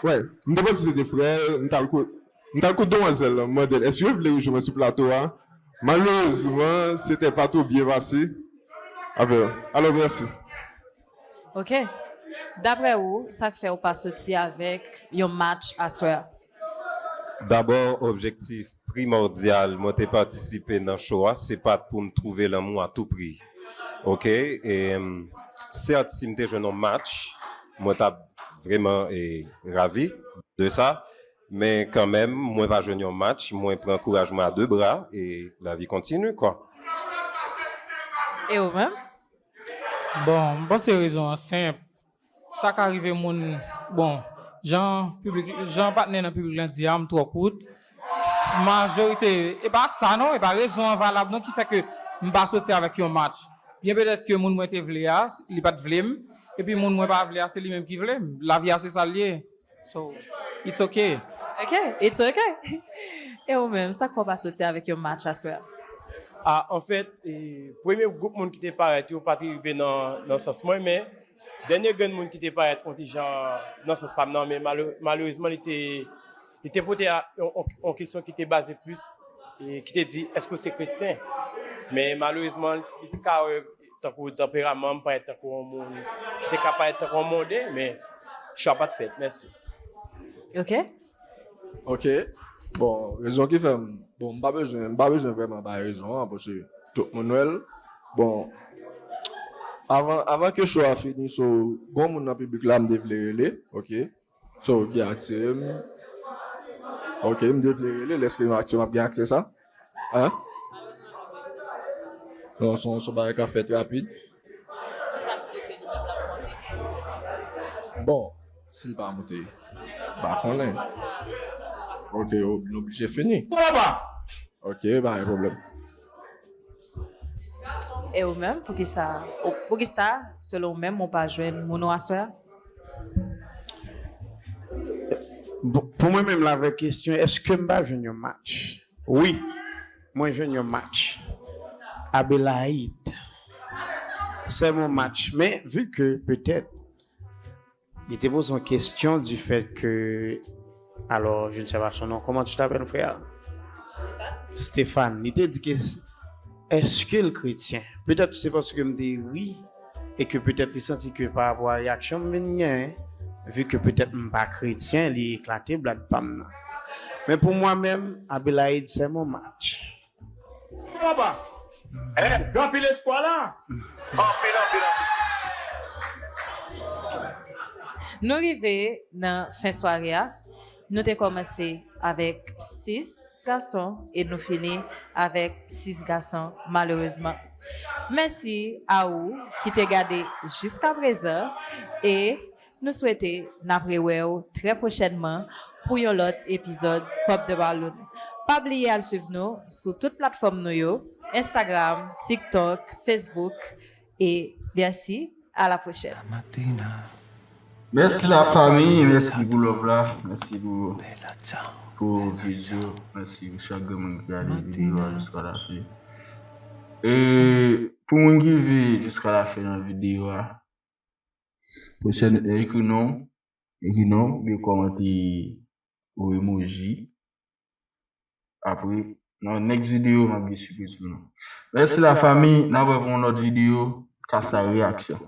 Wè, m te panse se te frè l, m t al ko-, M t al kote demwazèl lan, m mande l, èske yo vle rejwenn mwen sou plato a? Malerezman, se te pa twò byen pase avè l. Alò, mèsi. Ok. Daprè ou, sa k fè ou pa soti avèk yon match aswè a? Dabò, objektif primòdyal mwen te patisipe nan show a, se pa t pou m twouve lanmou a tou pri. Ok? E, sèt, si m te jwenn yon match, mwen t ap vrèman e, ravi de sa. Men kanmenm, mwen pa jwenn yon match, mwen pran kouraj mwen a de bra e lavi kontini, kwa. E ou menm? Bon, m panse rezon an senp. Sa ka rive moun, bon, jan piblik, jan patnè nan piblik lan di a, m twò kout. Majorite, e pa sa non, e pa rezon an valab non ki fè ke m pa soti avèk yon match. Byen petèt ke moun mwen te vle a, li pa t vle m, epi moun mwen pa vle a, se li menm ki vle m. Lavi a se sa l ye. So, it's ok. Ok, it's ok. E ou menm, sa k fè w pa soti avèk yon match aswè a? A, anfèt, e, premye gwoup moun ki te parèt yo pa te rive nan, nan sans mwen, men dènye grenn moun ki te parèt yon ti jan nan sans pa m nan, men malere- malerezman, li te, li te pote a- yon, yon, yon kesyon ki te baze plis, e, ki te di, èske w se kretyen? Men malerezman, li te ka wè tankou tanperaman m parèt tankou yon moun ki te ka parèt tankou yon monde, men chwa pa t fèt. Mèsi. Ok. Ok. Bon, rezon ki fè m, bon, m pa bezwen, m pa bezwen vrèman bay rezon an, paske tout moun wè l. Bon, avan, avan ke show a fini, so, gon moun nan piblik la m te vle rele, ok. So, ki atire m. Ok, m te vle rele, èske m atire m ap gen aksè sa? Hein? Non, se yon bagay k ap fèt rapid. Bon, si l pa monte, m pa konnen. Ok, nou oblije fini. Ok, pa gen pwoblèm. E ou menm, poukisa, ou- poukisa, selon ou menm, ou pa jwenn moun ou aswè a? Bon, pou mwen menm la vrè kesyon, èske m pa jwenn yon match? Wi, mwen jwenn yon match. Abelaid. Sèlman match. Men, vi ke petèt, li te poze yon kesyon du fait que, alors, je ne sais pas son nom, comment tu t'appelles, frère? Stéphane. Li te di ke èske l kretyen? Petèt se paske m te ri e ke petèt li santi ke pa rapò a reyaksyon m vin genyen, vi ke petèt m pa kretyen, li eklate blag pa m nan. Men pou mwen menm, Abelaid se mon match. Papa, eh, gen anpil espwa la. Anpil, anpil, anpil. Nou rive nan fen sware a. Nou te kòmanse avèk sis gason e nou fini avèk sis gason, malerezman. Mèsi a ou ki te gade jiskaprezan e nou swete n ap rewè w trè pwochènman pou yon lòt epizòd Pop the Balloon. Pa bliye al swiv nou sou tout platfòm nou yo, Instagram, TikTok, Facebook, e mèsi, à la prochaine. Mèsi la fanmi, mèsi pou love la, mèsi pou pou video, mèsi pou chak grenn moun ki gade video a jiska la fen. E pou moun ki rive jiska la fen nan video a, pwochèn, ekri non, ekri non, oubyen kòmante yon emoji. Apre, nan next video, m ap gen sipriz pou nou. Mèsi la fanmi, n ap wè pou yon lòt video. Kasa reyaksyon.